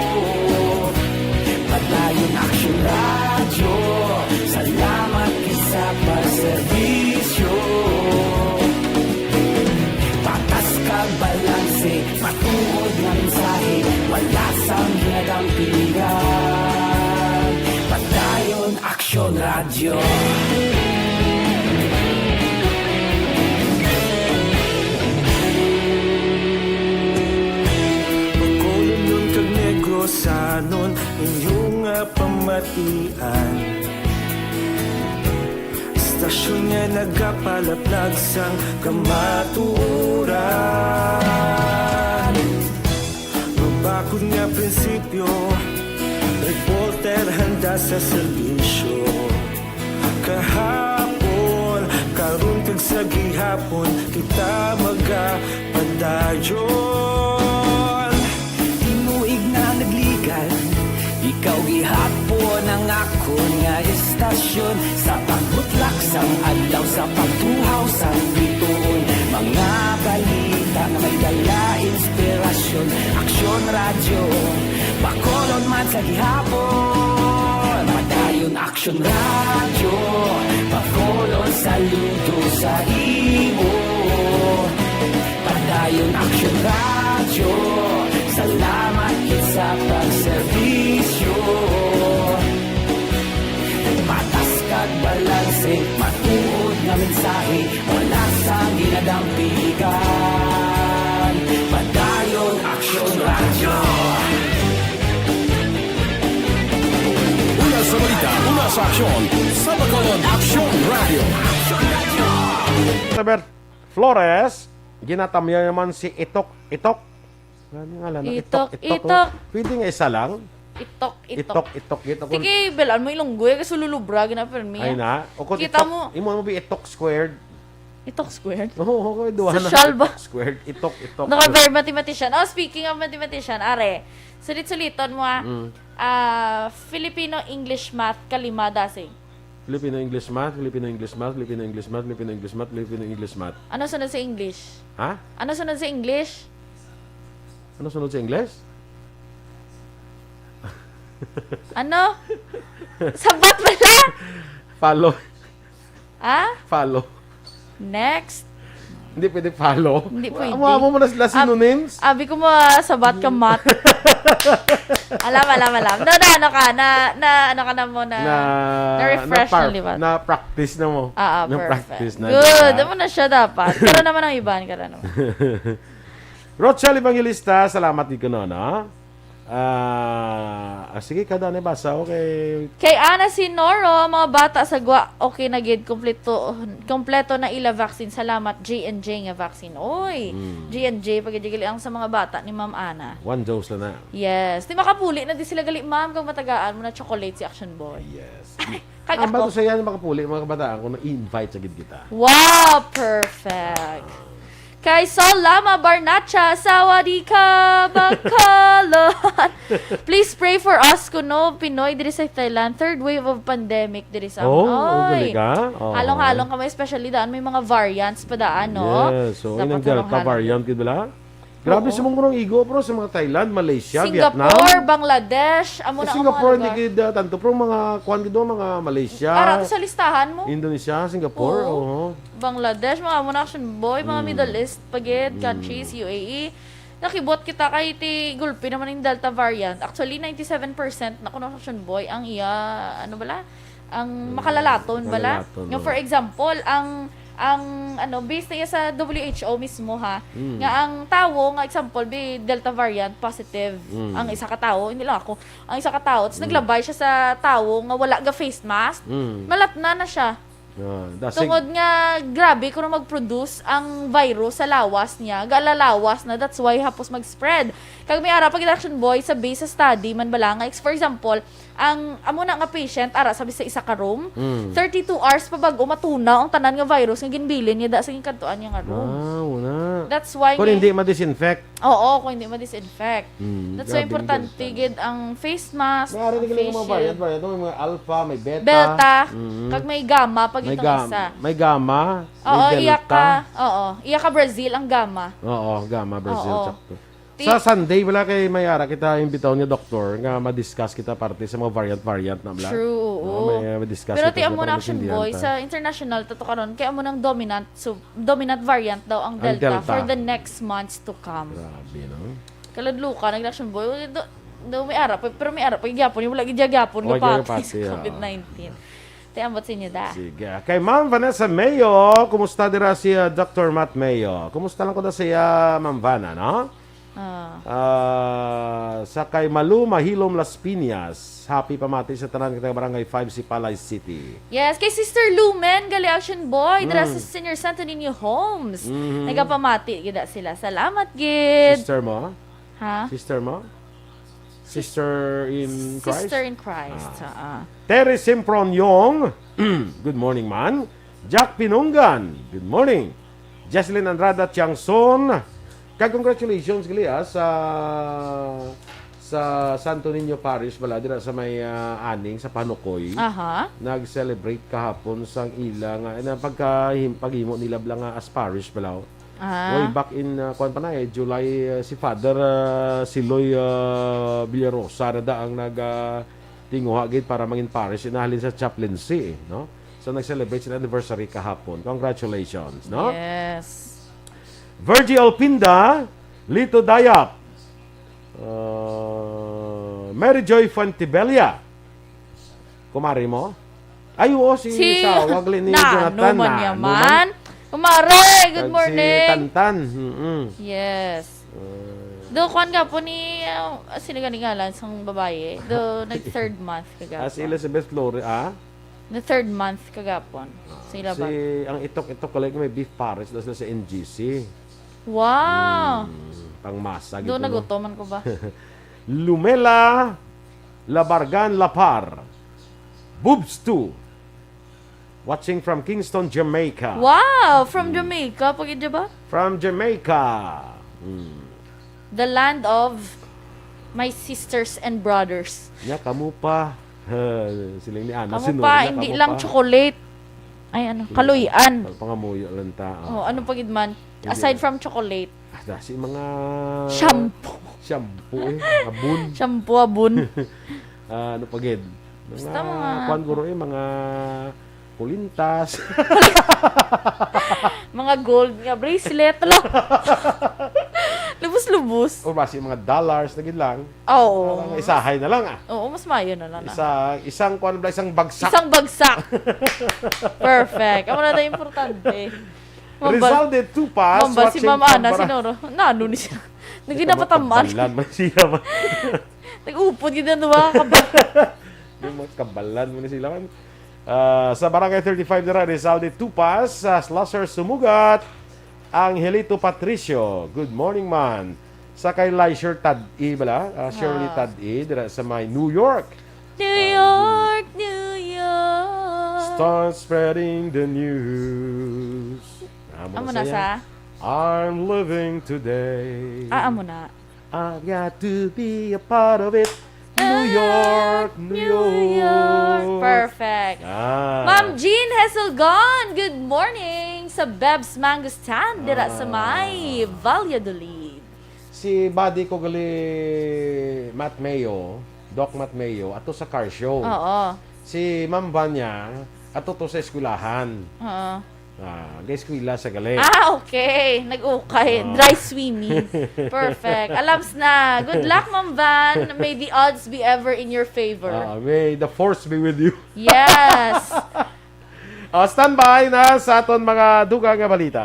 Padayon Aksyon Radyo, salamat gid sa pagserbisyo. Patas kag balanse, matuod nga mensahe, wala sang ginadampigan. Padayon Aksyon Radyo. Bacolod kag Negrosanon, inyo nga pamatian. Estasyon nga nagapalaplag sang kamatuoran. Mabakod nga prinsipyo, reporter handa sa serbisyo. Kahapon, karon kag sa gihapon, kita magapadayon. Tinuig na nagligad, ikaw gihapon ang akon nga estasyon. Sa pagbutlak sang adlaw, sa pagtuhaw sang bituon, mga balita nga may dala inspirasyon. Aksyon Radyo, Bacolod man sa gihapon. Action Radio, pa-follow, saludo sa imo. Padayon Action Radio, salamat gid sa pagserbisyo. Patas kag balanse, matuod nga mensahe, wala sang ginadampigan. Padayon Action Radio. Una sa balita, una sa aksyon, sa Bacolod Action Radio. Robert Flores, ginatamyaw naman si Itok. Itok? Ano nga lang? Itok, Itok, Itok, Itok. Oh. Pwede nga isa lang? Itok, Itok. Itok, Itok, Itok. Sige, belaan mo Ilonggo, eh, kasi lulubra, gina, permi. Ay na. O kung Kita Itok, mo. Imo mo bi Itok squared. Itok squared? Oo, oo, duha na. Sosyal ba? Itok squared. Itok, Itok. Naka-, very mathematician. Oh, speaking of mathematician, are, sulit-suliton mo, ah. Mm. Ah, Filipino English math, kalima, dasing. Filipino English math, Filipino English math, Filipino English math, Filipino English math, Filipino English math. Ano sunod sa English? Ha? Ano sunod sa English? Ano sunod sa English? Ano? Sabat pala! Follow. Ha? Follow. Next. Hindi pwede follow. Hindi pwede. Amo, amo mo na sila Ab-, synonyms. Abi ko mo, ah, sabat ka mat. Alam, alam, alam. Na, na, ano ka, na, na, ano ka na mo na, Na, na-refresh na na par-, liwat. Na-practice na mo. Ah, ah, Na-practice perfect. Na, Good. Di ba? Amo na siya dapat. Kara naman ang iban, kara naman. Rochelle Evangelista, salamat gid kuno, no? Ah, ah, sige, kada ni basa, okay. Kay Ana Sinoro, mga bata sa Gwa, okay na gid, kompleto, kompleto na ila vaccine. Salamat, J and J nga vaccine. Oy, Mm. J and J, pag-, ang sa mga bata ni Ma'am Ana. One dose lang na. Yes. Di makapuli na di sila gali, ma'am, kung matagaan mo na chocolate si Action Boy. Yes. Kag Ang ako. Bato sa yan, makapuli, mga kabataan, kung na-invite sa gid kita. Wow, perfect. Kay Sol Lama Barnacha, sawadee ka, Bacolod. Please pray for us, kuno, Pinoy diri sa Thailand. Third wave of pandemic diri sa Oh, amon. Oy. Galing ka? Oo. Halong-halong kami, especially daan may mga variants pa daan, no? Yes, so, Dapat inang Delta halong-halong. Variant, gid bala? Grabe Oo. Sa mong murang igo, bro, sa mga Thailand, Malaysia, Singapore, Vietnam. Bangladesh, amo Eh, na ang Singapore, mga hindi lugar. Gid, ah, tanto, pero mga kuwan gid, mga Malaysia, Para to sa listahan mo? Indonesia, Singapore, Oo. Oo. Bangladesh, mga amo na Action Boy, mga Mm. Middle East pa gid, Mm. countries, U A E. Nakibot kita kay ti gulpi naman yung Delta variant. Actually, ninety-seven percent na kuno Action Boy ang iya, ano bala? Ang Mm. Makalalaton bala. Makalalaton, Nga, oo. For example, ang, ang, ano, based na iya sa W H O mismo, ha, Mm. nga ang tawo, nga example, bi Delta variant positive, Mm. ang isa ka tawo, hindi lang ako, ang isa ka tawo, tas Mm. naglabay siya sa tawo nga wala ga face mask, Mm. malatna na siya. Ah, dasig. Tungod nga grabe kuno mag-produce ang virus sa lawas niya, galalawas na, that's why hapos mag-spread. Kag may ara pa gid Action Boy sa base sa study man bala nga, ex-, for example, ang amo na nga patient ara sa isa ka room, Mm. thirty-two hours pa bag-o matunaw ang tanan nga virus nga ginbilin niya da sa ginkadtuan niya nga room. Ah, wala. That's why Kung may hindi ma-disinfect. Oo, kung hindi ma-disinfect. Mm, That's why grabe importante gid ang face mask, May ara ang din galing face mga variant, shield. Variant. May mga alpha, may beta. Beta, Mm. kag may gamma pa May gid ang gam-, isa. May gamma, may Oo, iya delta. Ka, oo, iya ka Brazil ang gamma. Oo, gamma, Brazil, Oo. Sakto. Ti- Sa Sunday, wala kay may ara kita imbitaw niya doktor nga ma-discuss kita parte sa mga variant-variant na bla. True, oo. Oo, may, uh, ma-discuss Pero kita ti sa amo na mga Action Boy, kaintindihan ta. Sa international, tato karon, kay amo nang dominant, so, dominant variant daw ang Ang Delta Delta. For the next months to come. Grabe, no? Kaladluka, nag-Action Boy. Do, do, may ara pa, pero may ara pa, gyapon, yung wala gid gyapon, Oh, nga pati gyapon, sa ah. COVID nineteen. Ti ambot sa inyo, da. Sige. Kay Ma'am Vanessa Mayo, kumusta dira si, ah, Doctor Matt Mayo? Kumusta lang ko da siya, Ma'am Vanna, no? Ah. Ah, sa kay Malu Mahilom Las Piñas, happy pamati sa tanan kita Barangay five Sipalay City. Yes, kay Sister Lumen, gali Action Boy, dira Mm. Sa Senior Santo Niño Homes. Mhm. Nagapamati gid sila. Salamat gid. Sister mo? Ha? Sister mo? Sister in Christ? Sister in Christ, Ah. ah. Terry Simpron Yong, good morning, man. Jack Pinunggan, good morning. Jesselyn Andrada Tiangson, kag congratulations, gali, ah, sa, sa Santo Niño Parish, bala, dira sa may, ah, Aning, sa Panukoy. Aha. Nag-celebrate kahapon sang ila nga, na pagka-, paghimo nila, bala, nga as parish, bala. Ah. Way back in, ah, kuwan pa na eh, July, ah, si Father, ah, Siloy, ah, Villarosa na da ang nag, ah, tinguha gid para mangin parish, inahalin sa chaplaincy, no? So, nag-celebrate sila anniversary kahapon. Congratulations, no? Yes. Virgie Alpinda, Lito Dayap, uh, Mary Joy Fontebella, kumari mo? Ay, oo, si, si Sawag ni Jonathan na. Nanuman niya man. Kumare, good morning. Si Tantan. Mm-mm. Yes. Uh, do, kwan nga po ni, uh, sino gani ngalan sang babae? Do, nag-third month kagapon. Ah, si Elizabeth Flores, ah? Na third month kagapon. Ah, sa ila si, ang itok-itok, kalay ko may beef pares daw sila sa N G C. Wow! Mm, pangmasa. Do, gito, no? Nagutoman ko ba? Lumela Labargan Lapar. Boobs two. Watching from Kingston, Jamaica. Wow! From Jamaica, pagid ba? From Jamaica. Mm. The land of my sisters and brothers. Nya, kamo pa. Siling ni Ana, kamo pa, hindi lang chocolate. Ay, ano, kaluy-an. Pangamuyo lang ta. Oh, ano pa gid man? Aside from chocolate. Ah, si mga shampoo. Shampoo, eh. Abon. Shampoo, abon. Ah, ano pa gid? Basta mga, mga kwan, guro, eh, mga kulintas. Mga gold nga bracelet, lo. Lubos-lubos. Or basi mga dollars na gid lang. Oo. Ang isahay na lang, ah. Oo, mas maayo na lang, ah. Isa, isang kwan bala, isang bagsak. Isang bagsak. Perfect. Amo na daw importante. Mambal-, Rizal de Tupas, mambal si watching Ma'am Ana, from Bra- sinuro. Nano ni siya? Nagkinapataman. Kabalan man siya, man. Nag-upod gid ang duha ka kabal. Yung mga kabalan mo ni sila, man. Ah, sa Barangay thirty-five dira, Rizal de Tupas, sa Slusser Sumugat, Angelito Patricio. Good morning, man. Sa kay Leisure Tad-i, bala? Ah, Shirley Tad-i, dira sa may New York. New York, New York. Start spreading the news. Amo na sa? I'm living today. Ah, amo na. I've got to be a part of it. New York, New York. Perfect. Ah. Ma'am Jean Heselgon, good morning sa Beb's Mango Stand dira sa may Valladolid. Si buddy ko gali, Matt Mayo, Doc Matt Mayo, ato sa car show. Oo. Si Ma'am Vanya, ato to sa eskwelahan. Oo. Ah, ga-eskwela sa gali. Ah, okay. Nag-ukay. Oo. Dry swimming. Perfect. Alams na. Good luck, Ma'am Van. May the odds be ever in your favor. Ah, may the force be with you. Yes. Ah, standby na sa aton mga dugang nga balita.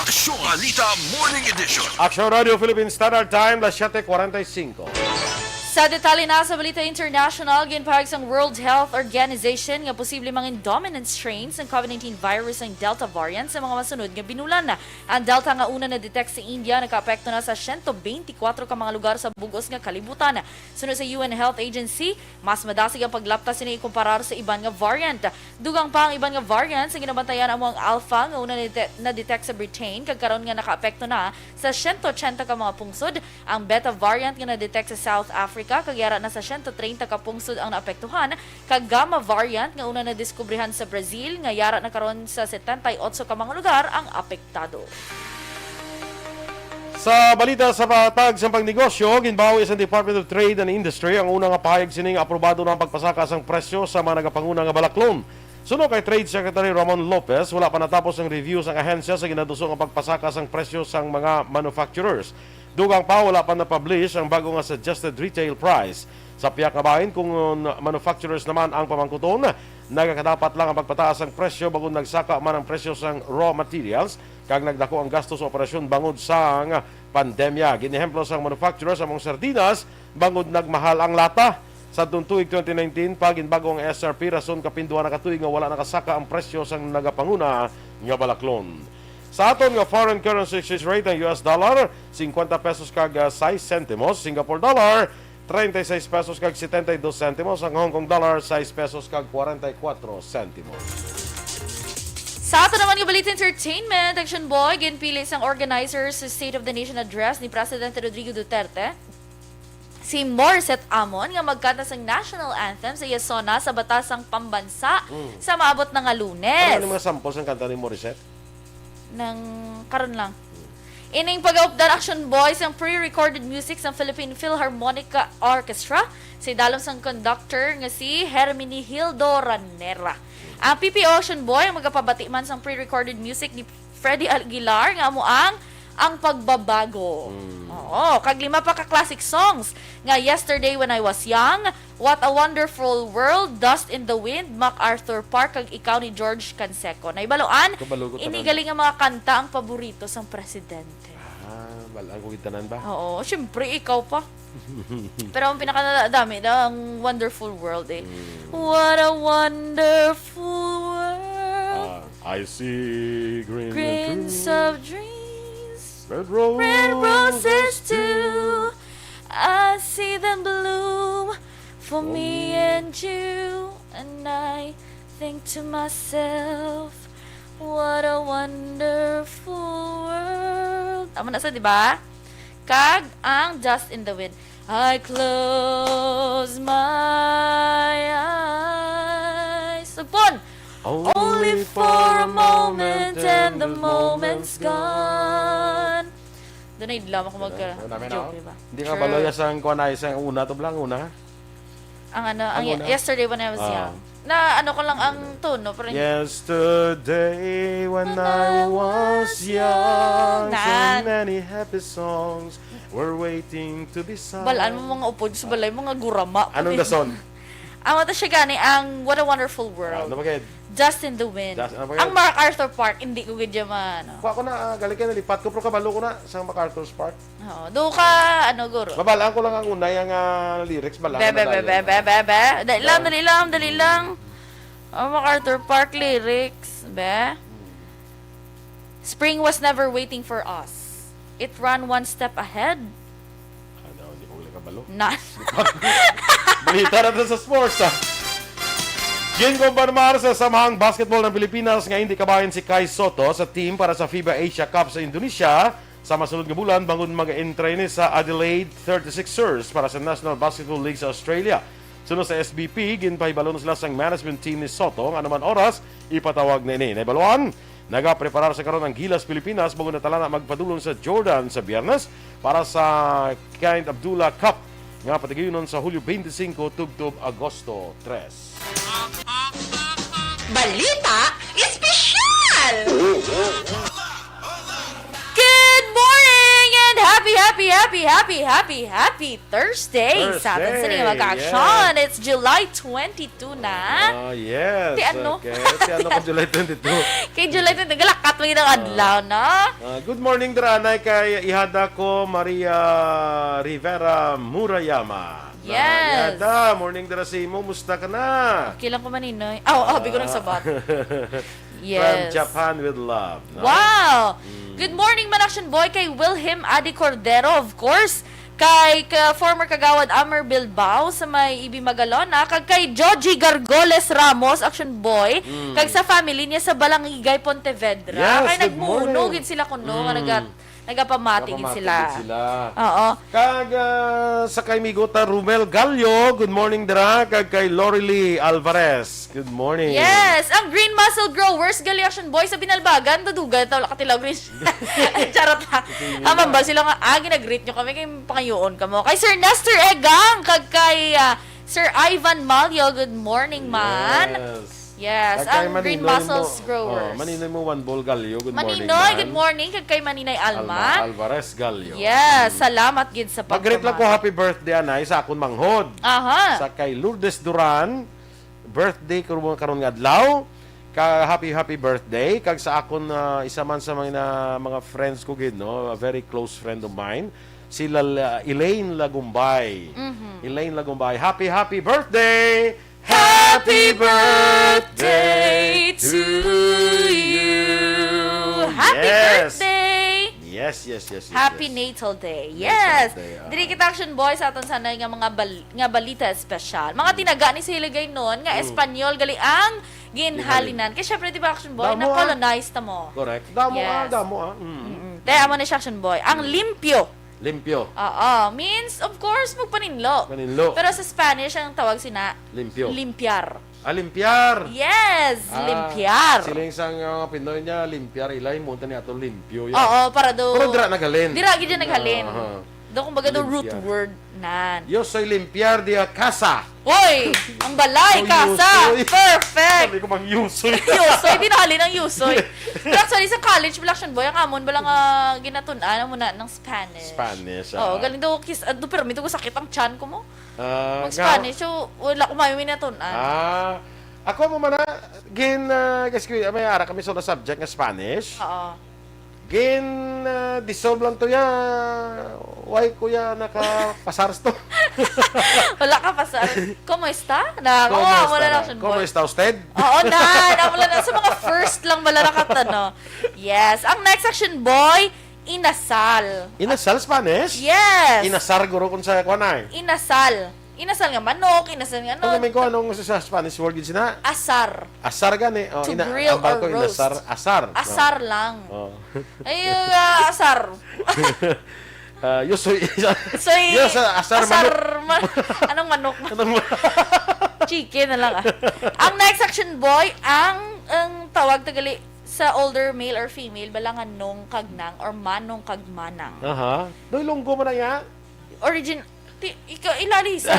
Aksyon Balita Morning Edition. Aksyon Radio Philippine Standard Time, las siete cuarenta y cinco. Sa detalye na sa Balita International, ginpahayag sang World Health Organization nga posible mangin dominant strain sang COVID nineteen virus ang Delta variant sa mga masunod nga binulan. Ang Delta nga una na-detect sa India nakaapekto na sa siyento beintikwatro ka mga lugar sa bug-os nga kalibutan. Suno sa U N Health Agency, mas madasig ang paglapta sini ikumparar sa iban nga variant. Dugang pa ang iban nga variants, ang ginabantayan amo ang Alpha nga una na-, na-detect sa Britain, kag karon nga nakaapekto na sa siyento otsenta ka mga pungsod, ang Beta variant nga na-detect sa South Africa, kag yara na sa siyento treinta ka pungsod ang naapektuhan, kag Gamma variant nga una nadiskubrihan sa Brazil, nga yara na karon sa setenta y otso ka mga lugar ang apektado. Sa balita sa patag sa pangnegosyo, ginbawi sa Department of Trade and Industry ang una nga pahayag sini nga aprobado na ang pagpasaka sang presyo sa mga nagapanguna nga balaklon. Suno kay Trade Secretary Ramon Lopez, wala pa natapos ang review sang ahensya sa ginaduso nga pagpasaka sang presyo sang mga manufacturers. Dugang pa, wala pa na-publish ang bago nga suggested retail price. Sa pihak nga bahin, kon manufacturers naman ang pamangkuton, nagakadapat lang ang pagpataas ang presyo bangod nagsaka man ang presyo sang raw materials kag nagdako ang gasto sa operasyon bangod sang pandemya. Ginehemplo sang manufacturers ang mga sardinas bangod nagmahal ang lata. Sa tuig twenty nineteen pa ginbago ang S R P rason kapin duha na ka tuig nga wala nakasaka ang presyo sang nagapanguna nga balaklon. Sa aton nga foreign currency exchange rate, ang U S dollar, singkwenta pesos kag, ah, sais sentimos, Singapore dollar, treinta y seis pesos kag setenta y dos sentimos, ang Hong Kong dollar, sais pesos kag kwarenta y kuwatro sentimos. Sa ato naman nga balita entertainment, Action Boy, ginpili sang organizer sa State of the Nation Address ni Presidente Rodrigo Duterte si Morissette Amon nga magkanta sang national anthem sa iya SONA sa Batasang Pambansa Mm. sa maabot na nga Ano Lunes. ang mga samples ng kanta ni Morissette? Nang karon lang. Ining pag-updan, Action Boys, ang pre-recorded music sang Philippine Philharmonic Orchestra sa idalom sang conductor nga si Herminihildo Ranera. Ang P P O, Action Boy, ang magapabati man sang pre-recorded music ni Freddy Aguilar nga amo ang Ang Pagbabago. Mm. Oo, kag lima pa ka classic songs nga Yesterday When I Was Young, What a Wonderful World, Dust in the Wind, MacArthur Park, kag Ikaw ni George Canseco. Nahibaloan, Kabalo ko ini tanan. gali nga mga kanta ang paborito sang presidente. Ah, balaan ko gid tanan ba? Oo, syempre, ikaw pa. Pero ang pinakadami na ang Wonderful World eh. Mm. What a wonderful world. Ah, I see green Grains of dreams. Red roses Red roses too. too. I see them bloom for For me me. and you. And I think to myself, what a wonderful world. Tama na sa, di ba? Kag ang Dust in the Wind. I close my eyes. Sugpon! Only for a moment and the moment's gone. Doon na idlam ako mag Wala, wala, joke, no? di ba? Hindi ka True. baloy sa ang kuwan ay sa una, to lang una. Ang ano, ang Ang ye-, una? Yesterday When I Was Ah. Young. Na ano ko lang ang tone, no? Pero hindi Yesterday when When I I was was young, young, so nan. many happy songs were waiting to be sung. Balaan mo mga upod sa balay, mga gurama. Anong Pati dason? Ang mata siya gani, ang What a Wonderful World. Ah, ano ba kayo? Dust in the Wind. Dust, ano ba Ang yan? MacArthur Park, hindi ko gid yan maano. Kuha ko na, ah, galing kayo, nalipat ko, pero kabalo ko na sa MacArthur's Park. Oo. Do ka, ano, guro? Mabalaan ko lang ang unay ang, ah, lyrics, balaan Be, ko be, na be, be, lang. be, be, be. Dali lang, Be? dali lang, dali lang. Oh, MacArthur Park lyrics, be. Hmm. Spring was never waiting for us. It ran one step ahead. Ano, hindi ko wala kabalo. Na. Balita na to sa sports, ah. Ginkumpirmar sa Samahang Basketball ng Pilipinas nga hindi kabahin si Kai Sotto sa team para sa FIBA Asia Cup sa Indonesia sa masunod nga bulan, bangod mag-entrain sa Adelaide thirty-sixers para sa National Basketball League sa Australia. Suno sa S B P, ginpahibalo na sila sang management team ni Sotto nga anuman oras ipatawag na ini. Naibaluan, nagapreparar sa karon ang Gilas Pilipinas bangod na tala na magpadulong sa Jordan sa Biyernes para sa Kind Abdullah Cup nga patigayunon sa Hulyo twenty-five tubtob Agosto tres. Balita Espesyal! Good morning and happy, happy, happy, happy, happy, happy Thursday sa aton sa Thursday, mga ka-action. yes. It's July twenty-two na. Ah, yes. Ti ano? Okay. Ti ano ka July twenty-two? Kay July twenty-two, galakat mo yung Ah. adlaw, no? Ah, good morning, dira anay kay ihada ko, Maria Rivera Murayama. Yes. Ihada, morning dira sa imo. Musta ka na? Okay lang ko, Maninoy. Ah, oh, abi ko Ah. nagsabat. Yes. From Japan with love, no? Wow! Mm. Good morning, Manaction Boy, kay Wilhelm Adi Cordero, of course. Kay ka, former Kagawad Amar Bilbao sa may Ibi Magalona, kag kay Joji Gargoles Ramos, Action Boy, Mm. kag sa family niya sa Balangigay, Pontevedra. Yes, Kay good nagmuno morning. gid sila kuno nga Mm. naga-, nagapamati gid Nagapamati sila. gid sila. Oo. Kag, ah, sa kay Migota Rumel Gallo, good morning dira, kag kay Lorely Alvarez. Good morning. Yes, ang Green Muscle Growers, gali Action Boy, sa Binalbagan, dudugan, tawla ka tilaw, Green. Charot lang. Sige Amang lang. ba sila nga, ah, ginag-greet nyo kami, kay pangayoon ka mo. Kay Sir Nestor Egang, kag kay, ah, Sir Ivan Malyo, good morning, man. Yes. Yes, Kag kay ang Green Maninoy Muscles mo, Growers. oh, Maninoy mo, Juan Bol Gallo, good morning, Maninoy, man. good morning. Kag kay Maninay Alma. Alma Alvarez Gallo. Yes, Mm. salamat gid sa Mag-greet lang ko, pagpamati. happy birthday, anay, sa akon manghod. Aha. Sa kay Lourdes Duran, birthday ko karon nga adlaw. Ka, happy, happy birthday. Kag sa akon, ah, isa man sa mga, mga friends ko gid, no? A very close friend of mine. Si Lal-, ah, Elaine Lagumbay. Mhm. Elaine Lagumbay, happy, happy birthday! Happy birthday to you! Happy Yes. birthday! Yes, yes, yes, yes, Happy yes. Natal Day. Natal Yes. Day, ah. Diri kita, Action Boy, sa aton sanay nga mga bal-, nga balita espesyal. Mga Mm. tinaga ni sa Hiligaynon nga Mm. Espanyol gali ang ginhalinan. Ginhalinan. Kay syempre, di ba, Action Boy, Damo, ah. na-colonize ta mo. Correct. Damo, ah, Yes. damo, ah. Mm. Mm-mm. Te, amo na siya, Action Boy. Ang Mm. limpyo. Limpyo. Oo. Means, of course, magpaninlo. Paninlo. Pero sa Spanish, ang tawag sina Limpyo. limpiar. Ah, limpiar. Yes, Ah, limpiar. Sila yung sang uh, Pinoy niya, limpiar, ilay mo, tani ato limpyo yan. Oo, para do... Pero dira naghalin. Dira gid yan naghalin. Aha. Do, kumbaga do root Limpiar. Word nan. Yo soy limpiar de casa. Hoy! Ang balay, Oh, kasa! yusoy. Perfect! Sabi ko bang yusoy. Yusoy, di nahalin ang yusoy. Pero actually, sa college, wala action boy, ang amon, wala nga ginatunan mo na ng Spanish. Spanish, Oo, ah. galing daw, kis, uh, permi to ko sakit ang chan ko mo. Ah, Mag Spanish, so wala ko mayo minatunan. Ah, ako mo man na, gin, ah, guys, may ara kami sa subject nga Spanish. Oo. Gin, ah, dissolve lang to ya. Why kuya nakapasar to? Wala ka pa sa... ¿Cómo está? Na, ¿Cómo oh, está? Wala na action ¿Cómo boy. Está usted? Oo na, amo lang na sa mga first lang bala nakatano. Yes, ang next action boy, inasal. Inasal Spanish? Yes. Inasar guro kung sa kuan ay. Inasal. Inasal nga manok, inasal nga Ano ano. may ko anong sa Spanish word gid sina? Asar. Asar gani. Oh, To ina- grill ambal or ko roast. Inasar. Asar. Asar lang. Oh. Ay, uh, asar. Ah, yo soy Soy Yo soy asar, asar manok. ma- anong manok? Anong ma- Chicken na lang ah. Ang next action boy, ang ang tawag tagali sa older male or female, bala nga nong kag nang or manong kag manang. Aha. Do Ilonggo man na ya? Origin, ti, ikaw, ilalisa.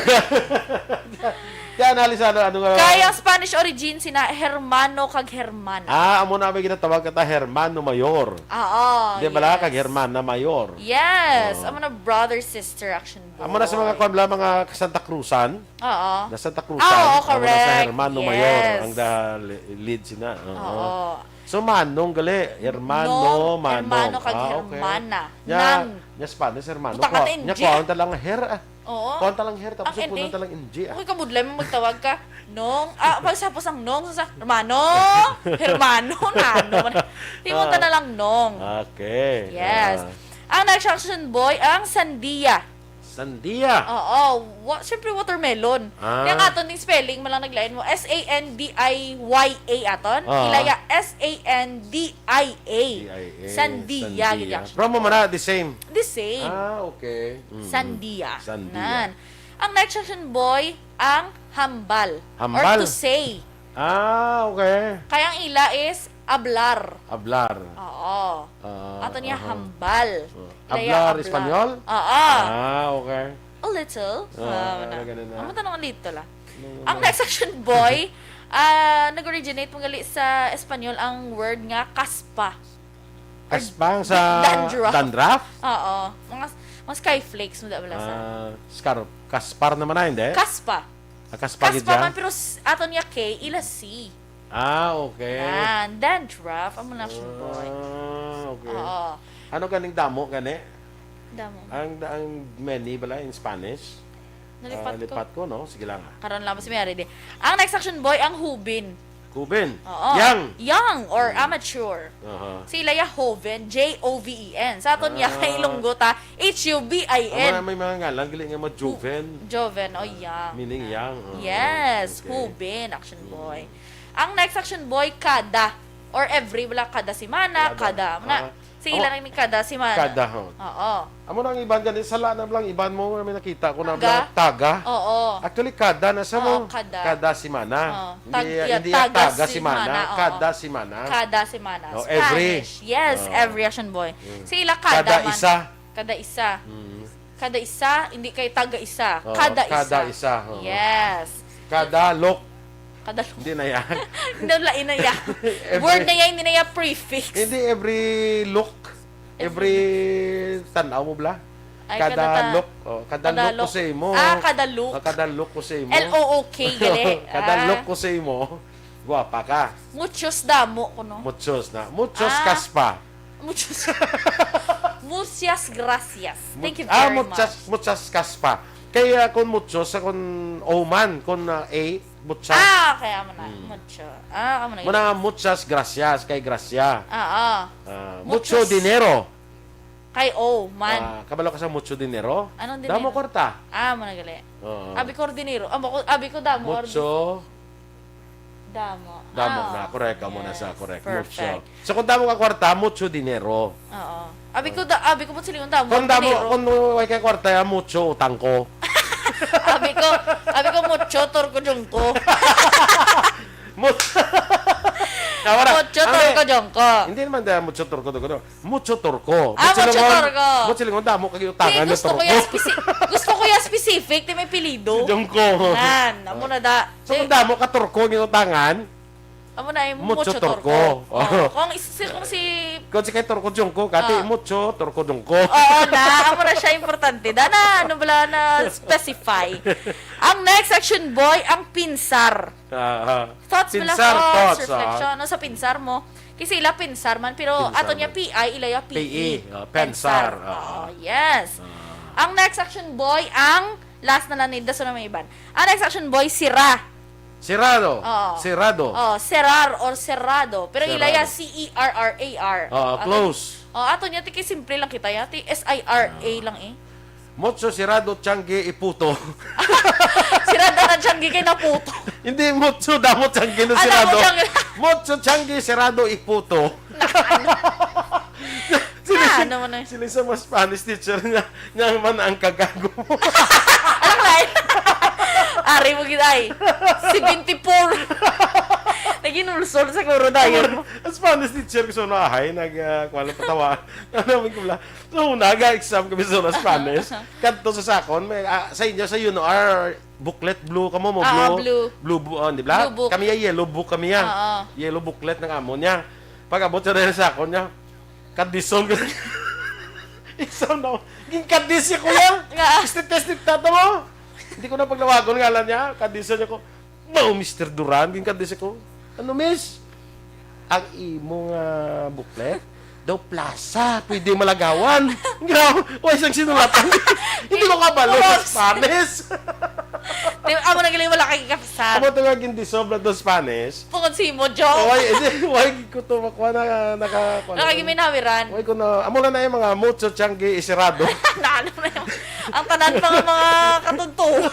Kaya analisa ano, ano nga. Kaya ang Spanish origin sina hermano kag hermana. Ah, amo na may ginatawag kata hermano mayor. Oo. Di ba la Yes. Kag hermana mayor? Yes. Oo. Amo na brother, sister, action boy. Amo na sa mga kwan bala, mga Santa Cruzan. Oo. Na Santa Cruzan. Ah, oo, Amo na sa correct. hermano mayor. Yes. Ang da-, li-, lead sina. Oo. Oo. So, manong gali. Hermano, Nong, manong. hermano kag Ah, okay. hermana. Ya, Nang. Ya Spanish, hermano. Puta ka, Kwa-, N G. Nya kuwan ta lang her, ah. Oo. Kuwan ta lang her, tapos Ang yung punan N A. Ta lang N G, ah. Okay, kabudlay mo magtawag ka. Nong, ah, pag sapos ang nong, sa hermano, hermano, nano. Timunta na lang nong. Okay. Yes. Ah. Ang next action boy, ang sandia. Sandia. Oo. Wa, siyempre, watermelon. Ah. Kaya nga aton yung spelling, malang naglain mo. S A N D I Y A aton. Ah. Ilaya, S A N D I A. D I A, Sandia, sandia. Gid yan. Pero mo man na, the same. The same. Ah, okay. Mm. Sandia. Sandia. Nan. Ang next action boy, ang hambal. Hambal? Or to say. Ah, okay. Kaya ang ila is hablar. Hablar. Oo. Ah, Ato niya aha. hambal. Oh. Ilaya Hablar Espanyol? Oo. Ah, okay. A little. Ah, Ah, na. ganun na. Amo tanong dito la. Ano, Ang ano? Next action boy, ah, nag-originate mo gali sa Espanyol ang word nga kaspa. Kaspang sa Dandruff. dandruff? Oo. Mga, mga skyflakes mo da bala sa. Ah, scar-, kaspar naman na, hindi? Kaspa. Ah, kaspar gid Kaspa siya? Man, pero s- ato niya K, ila C. Ah, okay. Yan. Dandruff. Amo na action boy. Ah, okay. Oo. Ano ganing damo gani? Damo. Ang ang many bala in Spanish? Nalipat Ah, ko. Lipat ko, no? Sige lang, ah. Karon lang si Mary di. Ang next action boy, ang hubin. Kubin. Oo. Yang. Young or amateur. Aha. Sila ya hoven, J O V E N. Sa aton ya Ah. kay Ilonggo ta, H U B I Ang mga, N. May mga ngalan, gali nga mga joven. Joven, o young. Meaning young. Oh, Yes, okay. hubin, action boy. Ang next action boy, kada. Or every, wala, kada semana, Kada. kada. Muna, Ah. sila Amo- rin kada semana. Kada, ho. Oo. Amo na ang iban gani, sala na lang iban mo, may nakita ko na Taga? Taga. Oo. Actually, kada na sa Oo, mo. kada. Kada semana. Oo. Hindi, Tag-, hindi taga taga semana, semana. oo. Kada semana. Kada semana. Oh, every. Spanish. Yes, Oh. every action boy. Mm. Sila kada, Kada man. Isa. Kada isa. Mm. Kada isa, hindi kay taga isa. Oo, Kada, kada isa. Isa, oo. Yes. Kada look. Kada look. Hindi na yan. Hindi na, ina ya. Every- Word na yan, hindi na yan prefix. Hindi every look. Every tanaw mo bla. Ay, Kada kada ta- look. Oh, kada, kada look ko look. sa imo. Ah, kada look. Oh, kada look ko sa imo. L O O K, gali. Kada Ah. Look ko sa imo. Guwapa ka. Muchos damo ko, no? Muchos na. Muchos Ah. Kaspa. Muchos. Muchas gracias. Thank you Ah, very muchas, much. Muchas Kaspa. Kaya kung muchos, sa kung O man, kung ah, A, muchas. Ah, kaya mo na. Mm. Mucho. Ah, kamo na. Muna nga muchas gracias kay Gracia. Ah, ah. Ah, Muchos. Mucho dinero. Kay O man. Ah, kabalo ka sa mucho dinero? Anong Damo dinero? Kwarta. Ah, mo na gali. Oo. Abi ko dinero. Amo ko, abi ko damo. Mucho. Damo. Damo Ah, na, correct. Amo na sa yes, correct. Mucho. Perfect. So, kung damo ka kwarta, mucho dinero. Oo. Abi ko, da, abi ko po silingon damo, Kung damo, dinero. kung way kay kwarta, ya, mucho utang ko. Abi ko, abi ko, mucho turko jungko. Mut- Nawara. Mucho Ang turko jungko. Hindi naman dahil mucho turko jungko, no? Mucho turko. Ah, Mucho mucho lingon, turko. mucho lingon, damo kag Di, utangan ng gusto ko turko. ya speci-, gusto ko ya specific, ti may pilido. Si Jungko. Nan, amo na da. So, Di, kung damo ka turko ang utangan, amo na yung mucho mucho turko. turko. Oh, kung is-, si, kung si Kung si kay turko jungko, kati Ah. mucho turko jungko. Oo na, amo na siya importante. Dana, ano bala na specify? Ang next action boy, ang pinsar. Ah, ah. Thoughts bala, Pinsar, thoughts, thoughts, ah. reflection. Ano sa pinsar mo? Kasi ila pinsar man, pero Pinsar ato niya man. P I, ila ya P E. P E, ah, Pensar, pensar, ah. Oo, yes. Ah. Ang next action boy, ang last na lang ni, daso na may iban. Ang next action boy, sira. Sirado. Oo. Sirado. Oh, serar or serrado. Pero ila ya Serrado. C E R R A R. Oo, Ato close. ni, oh, ato niya, ti kay simple lang kita ya. Ti S I R A Ah. lang eh. Mucho sirado, tiangge, iputo. Sirado na tiangge kay naputo. Hindi, mucho, damo tiangge na Ah, damo sirado. tiangge. Mucho tiangge, sirado, iputo. Na, ano? Sila, Ah, sila, ano mo na? sila sa mga Spanish teacher niya, niya man ang kagago mo. Alam ko, ay. Ari mo gid, ay. Seventy-four. Naging ulsol siguro dayon mo. Ang Spanish teacher ko sa unahay, nag, ah, kuwan, patawa. Ano, may kumla. So, naga-exam kami sa Spanish. Kadto sa sakon, may, ah, sa inyo, sa U N R, booklet blue kamo mo, Ah, blue, blue. blue bu-, ah, di ba? Blue book. Kami ya, yellow book kami ya. Ah, ah. Yellow booklet na kamo niya. Pag-abot sa dahil sa akon niya, kadison ko. Exam na. Ginkadis siya, kuya. Nga. Testit-testit na to mo. Hindi ko na paglawagon ngalan niya. Kadison niya ko. Wow, Mister Duran, ginkadis ko. Ano, miss? Ang imo nga booklet? Daw plaza, pwede malagawan. Grabe, wala siyang sinulatan. Hindi ko kabalo sa Boss. Spanish. Di, amo na galing wala kay kapisan. Amo to nga gindisob na to Spanish. Tungod sa imo, joke. Why, eh, di, why ko to makuha na, naka, kuha Wala na kay to? Ginawiran. Why ko na, amo lang na yung mga mucho, tiangge, isirado. Na, ano na yung, ang tanan mga, mga katuntuhan.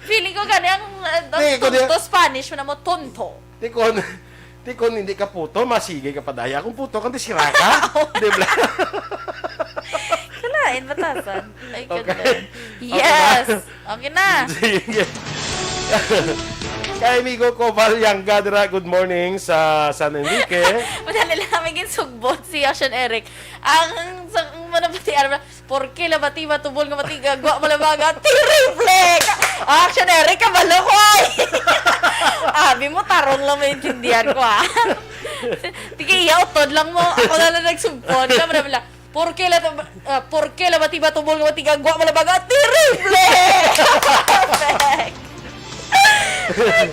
Feeling ko gani ang, uh, ang Di, ko di- tonto Spanish mo na mo, tonto. Tikon, tikon hindi ka puto, masigi ka pa daya. Kung puto ka, di sira ka. Di ba? Kalain, batasan. Ay, Okay. ganda. Okay na? Yes! Okay na! Sige. Kay amigo ko, Val Yangga, dira, good morning sa San Enrique. Madali lang kami ginsugbot si Action Eric. Ang, sa, ang manapati, ano ba, "Porke labati matubol nga matigagwa malabaga, terrible!" Action Eric, kabalo ko, ay! Abi mo, tarong lang maintindihan ko, ah. Sige, iya, utod lang mo. Ako na lang nagsugpon. Alam mo na, "Porke la-, ah, porke labati matubol nga matigagwa malabaga, terrible!" Perfect!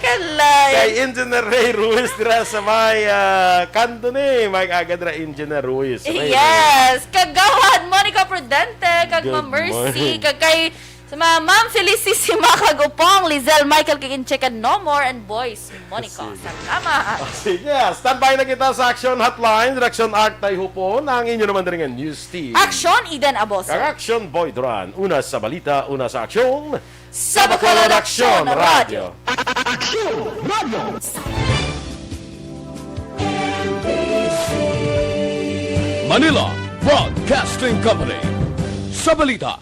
Kalay. Kay Engineer Ray Ruiz dira sa may, ah, kanto ni, mag-aga dira, Engineer Ruiz. Ray Ruiz. Yes. Kagawad Monica Prudente, kag Good Ma'am Mercy, morning. kag kay sa mga Ma'am Felicissima, kag Upong, Lizelle, Michael, kag Inche, kag No More, and Boys Monica. Sige. Salamat. Ah, sige. Standby na kita sa Action Hotline. Direction Art Tay Hupon, ang inyo naman diri nga news team. Action, Eden Aboso. Kag Action Boy Duran. Una sa balita, una sa aksyon. Sa Bacolod Aksyon Radyo. Aksyon Radyo. Manila Broadcasting Company. Sa balita,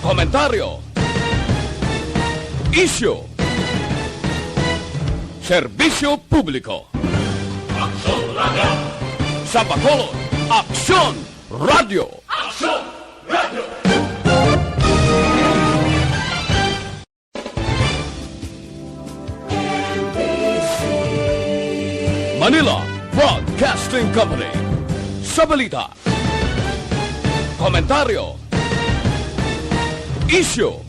komentaryo, isyu, serbisyo publiko. Aksyon Radyo. Sa Bacolod, Aksyon Radyo. Aksyon Radyo. Manila Broadcasting Company. Sa balita, komentaryo, isyu,